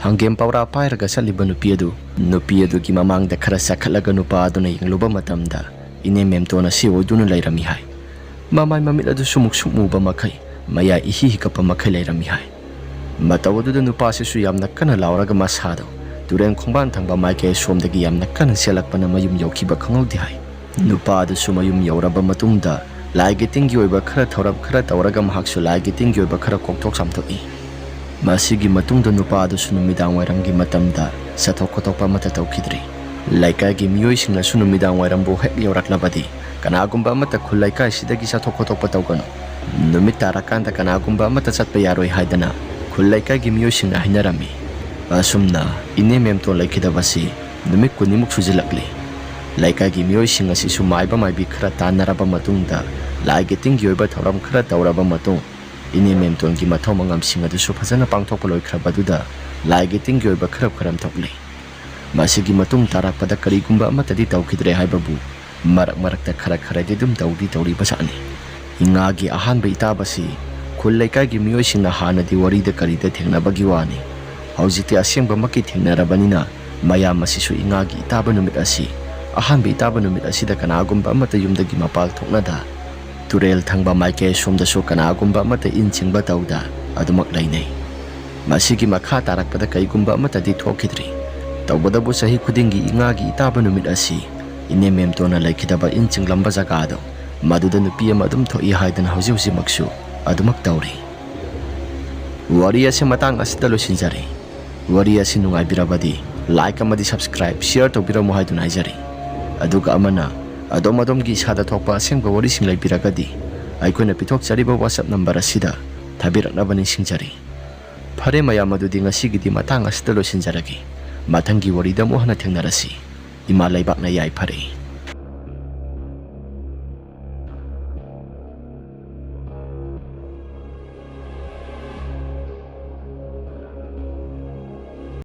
ꯍꯪꯒꯦꯟ ꯄꯧꯔꯥ ꯄꯥꯏꯔꯒ ꯆꯠꯂꯤꯕ ꯅꯨꯄꯤ ꯑꯗꯨ, ꯅꯨꯄꯤ ꯑꯗꯨꯒꯤ ꯃꯃꯥꯡꯗ ꯈꯔ ꯆꯈꯠꯂꯒ ꯅꯨꯄꯥ ꯑꯗꯨꯅ ꯌꯦꯡꯂꯨꯕ ꯃꯇꯝꯗ ꯏꯅꯦ ꯃꯦꯝꯇꯣꯟ ꯑꯁꯤ ꯑꯣꯏꯗꯨꯅ ꯂꯩꯔꯝꯃꯤ ꯍꯥꯏ꯫ ꯃꯃꯥꯏ ꯃꯃꯤꯠ ꯑꯗꯨꯁꯨ ꯃꯨꯛꯁꯨꯛ ꯃꯨꯕ ꯃꯈꯩ, ꯃꯌꯥ ꯏꯍꯤ ꯍꯤꯒꯠꯄ ꯃꯈꯩ ꯂꯩꯔꯝꯃꯤ ꯍꯥꯏ꯫ ꯃꯇꯧ ꯑꯗꯨꯗ ꯅꯨꯄꯥꯁꯤꯁꯨ ꯌꯥꯝꯅ ꯀꯟꯅ ꯂꯥꯎꯔꯒ ꯃꯁꯥꯗꯣ ꯇꯨꯔꯦꯟ ꯈꯣꯡꯕꯥꯟ ꯊꯪꯕ ꯃꯥꯏꯀꯩ ꯑꯁꯣꯝꯗꯒꯤ ꯌꯥꯝꯅ ꯀꯟꯅ ꯆꯦꯜꯂꯛꯄꯅ ꯃꯌꯨꯝ ꯌꯧꯈꯤꯕ ꯈꯪꯍꯧꯗꯦ ꯍꯥꯏ꯫ ꯅꯨꯄꯥ ꯑꯗꯨꯁꯨ ꯃꯌꯨꯝ ꯌꯧꯔꯕ ꯃꯇꯨꯡꯗ ꯂꯥꯏꯒꯤ ꯇꯤꯟꯒꯤ ꯑꯣꯏꯕ ꯈꯔ ꯊꯧꯔꯝ ꯈꯔ ꯇꯧꯔꯒ ꯃꯍꯥꯛꯁꯨ ꯂꯥꯏꯒꯤ ꯇꯤꯟꯒꯤ ꯑꯣꯏꯕ ꯈꯔ ꯀꯣꯛꯊꯣꯛ ꯆꯥꯝꯊꯣꯛꯏ꯫ ꯃꯁꯤꯒꯤ ꯃꯇꯨꯡꯗ ꯅꯨꯄꯥ ꯑꯗꯨꯁꯨ ꯅꯨꯃꯤꯗꯥꯡ ꯋꯥꯏꯔꯝꯒꯤ ꯃꯇꯝꯗ ꯆꯠꯊꯣꯛ ꯈꯣꯠꯇꯣꯛꯄ ꯑꯃꯠꯇ ꯇꯧꯈꯤꯗ꯭ꯔꯤ꯫ ꯂꯩꯀꯥꯏꯒꯤ ꯃꯤꯑꯣꯏꯁꯤꯡꯅꯁꯨ ꯅꯨꯃꯤꯗꯥꯡ ꯋꯥꯏꯔꯝꯕꯨ ꯍꯦꯛ ꯌꯧꯔꯛꯂꯕꯗꯤ ꯀꯅꯥꯒꯨꯝꯕ ꯑꯃꯠꯇ ꯈꯨꯜ ꯂꯩꯀꯥꯏꯁꯤꯗꯒꯤ ꯆꯠꯊꯣꯛ ꯈꯣꯠꯇꯣꯛꯄ ꯇꯧꯒꯅꯨ, ꯅꯨꯃꯤꯠ ꯇꯥꯔꯀꯥꯟꯗ ꯀꯅꯥꯒꯨꯝꯕ ꯑꯃꯠꯇ ꯆꯠꯄ ꯌꯥꯔꯣꯏ ꯍꯥꯏꯗꯅ ꯈꯨꯜ ꯂꯩꯀꯥꯏꯒꯤ ꯃꯤꯑꯣꯏꯁꯤꯡꯅ ꯍꯥꯏꯅꯔꯝꯃꯤ꯫ ꯑꯁꯨꯝꯅ ꯏꯅꯦ ꯃꯦꯝꯇꯣꯟ ꯂꯩꯈꯤꯗꯕꯁꯤ ꯅꯨꯃꯤꯠ ꯀꯨꯟꯅꯤꯃꯨꯛ ꯁꯨꯖꯤꯜꯂꯛꯂꯤ꯫ ꯂꯩꯀꯥꯏꯒꯤ ꯃꯤꯑꯣꯏꯁꯤꯡ ꯑꯁꯤꯁꯨ ꯃꯥꯏꯕ ꯃꯥꯏꯕꯤ ꯈꯔ ꯇꯥꯟꯅꯔꯕ ꯃꯇꯨꯡꯗ ꯂꯥꯏꯒꯤ ꯇꯤꯟꯒꯤ ꯑꯣꯏꯕ ꯊꯧꯔꯝ ꯈꯔ ꯇꯧꯔꯕ ꯃꯇꯨꯡ ꯏꯅꯦ ꯃꯦꯝꯇꯣꯟꯒꯤ ꯃꯊꯧ ꯃꯉꯝꯁꯤꯡ ꯑꯗꯨꯁꯨ ꯐꯖꯅ ꯄꯥꯡꯊꯣꯛꯄ ꯂꯣꯏꯈ꯭ꯔꯕꯗꯨꯗ ꯂꯥꯏꯒꯤ ꯇꯤꯟꯒꯤ ꯑꯣꯏꯕ ꯈꯔ ꯈꯔꯝ ꯊꯣꯛꯂꯤ꯫ ꯃꯁꯤꯒꯤ ꯃꯇꯨꯡ ꯇꯥꯔꯛꯄꯗ ꯀꯔꯤꯒꯨꯝꯕ ꯑꯃꯠꯇꯗꯤ ꯇꯧꯈꯤꯗ꯭ꯔꯦ ꯍꯥꯏꯕꯕꯨ ꯃꯔꯛ ꯃꯔꯛꯇ ꯈꯔ ꯈꯔꯗꯤ ꯑꯗꯨꯝ ꯇꯧꯗꯤ ꯇꯧꯔꯤꯕꯖꯥꯠꯅꯤ꯫ ꯏꯉꯥꯒꯤ ꯑꯍꯥꯟꯕ ꯏꯇꯥꯕꯁꯤ ꯈꯨꯜ ꯂꯩꯀꯥꯏꯒꯤ ꯃꯤꯑꯣꯏꯁꯤꯡꯅ ꯍꯥꯟꯅꯗꯤ ꯋꯥꯔꯤꯗ ꯀꯔꯤꯗ ꯊꯦꯡꯅꯕꯒꯤ ꯋꯥꯅꯤ꯫ ꯍꯧꯖꯤꯛꯇꯤ ꯑꯁꯦꯡꯕꯃꯛꯀꯤ ꯊꯦꯡꯅꯔꯕꯅꯤꯅ ꯃꯌꯥꯝ ꯑꯁꯤꯁꯨ ꯏꯉꯥꯒꯤ ꯏꯇꯥꯕ ꯅꯨꯃꯤꯠ ꯑꯁꯤ, ꯑꯍꯥꯟꯕ ꯏꯇꯥꯕ ꯅꯨꯃꯤꯠ ꯑꯁꯤꯗ ꯀꯅꯥꯒꯨꯝꯕ ꯑꯃꯠꯇ ꯌꯨꯝꯗꯒꯤ ꯃꯄꯥꯜ ꯊꯣꯛꯅꯗ ꯇꯨꯔꯦꯜ ꯊꯪꯕ ꯃꯥꯏꯀꯩ ꯑꯁꯣꯝꯗꯁꯨ ꯀꯅꯥꯒꯨꯝꯕ ꯑꯃꯠꯇ ꯏꯟ ꯆꯤꯡꯕ ꯇꯧꯗ ꯑꯗꯨꯃꯛ ꯂꯩꯅꯩ꯫ ꯃꯁꯤꯒꯤ ꯃꯈꯥ ꯇꯥꯔꯛꯄꯗ ꯀꯩꯒꯨꯝꯕ ꯑꯃꯠꯇꯗꯤ ꯊꯣꯛꯈꯤꯗ꯭ꯔꯤ꯫ ꯇꯧꯕꯇꯕꯨ ꯆꯍꯤ ꯈꯨꯗꯤꯡꯒꯤ ꯏꯉꯥꯒꯤ ꯏꯇꯥꯕ ꯅꯨꯃꯤꯠ ꯑꯁꯤ ꯏꯅꯦꯝ ꯃꯦꯝꯇꯣꯟꯅ ꯂꯩꯈꯤꯗꯕ ꯏꯟ ꯆꯤꯡꯂꯝꯕ ꯖꯒꯥꯗꯣ, ꯃꯗꯨꯗ ꯅꯨꯄꯤ ꯑꯃ ꯑꯗꯨꯝ ꯊꯣꯛꯏ ꯍꯥꯏꯗꯅ ꯍꯧꯖꯤꯛ ꯍꯧꯖꯤꯛꯃꯛꯁꯨ ꯑꯗꯨꯃꯛ ꯇꯧꯔꯤ꯫ ꯋꯥꯔꯤ ꯑꯁꯤ ꯃꯇꯥꯡ ꯑꯁꯤꯗ ꯂꯣꯏꯁꯤꯟꯖꯔꯦ꯫ ꯋꯥꯔꯤ ꯑꯁꯤ ꯅꯨꯡꯉꯥꯏꯕꯤꯔꯕꯗꯤ like ꯑꯃꯗꯤ subscribe, share ꯇꯧꯕꯤꯔꯝꯃꯨ ꯍꯥꯏꯗꯨꯅ ꯍꯥꯏꯖꯔꯤ꯫ ꯑꯗꯨꯒ ꯑꯃꯅ ꯑꯗꯣꯝ ꯑꯗꯣꯝꯒꯤ ꯏꯁꯥꯗ ꯊꯣꯛꯄ ꯑꯁꯦꯡꯕ ꯋꯥꯔꯤꯁꯤꯡ ꯂꯩꯕꯤꯔꯒꯗꯤ ꯑꯩꯈꯣꯏꯅ ꯄꯤꯊꯣꯛꯆꯔꯤꯕ WhatsApp number ꯑꯁꯤꯗ ꯊꯥꯕꯤꯔꯛꯅꯕ ꯅꯤꯡꯁꯤꯡꯖꯔꯤ꯫ ꯐꯔꯦ ꯃꯌꯥꯝ, ꯑꯗꯨꯗꯤ ꯉꯁꯤꯒꯤꯗꯤ ꯃꯇꯥꯡ ꯑꯁꯤꯗ ꯂꯣꯏꯁꯤꯟꯖꯔꯒꯦ꯫ ꯃꯊꯪꯒꯤ ꯋꯥꯔꯤꯗ ꯑꯃꯨꯛ ꯍꯟꯅ ꯊꯦꯡꯅꯔꯁꯤ꯫ ꯏꯃꯥ ꯂꯩꯕꯥꯛꯅ ꯌꯥꯏꯐꯔꯦ꯫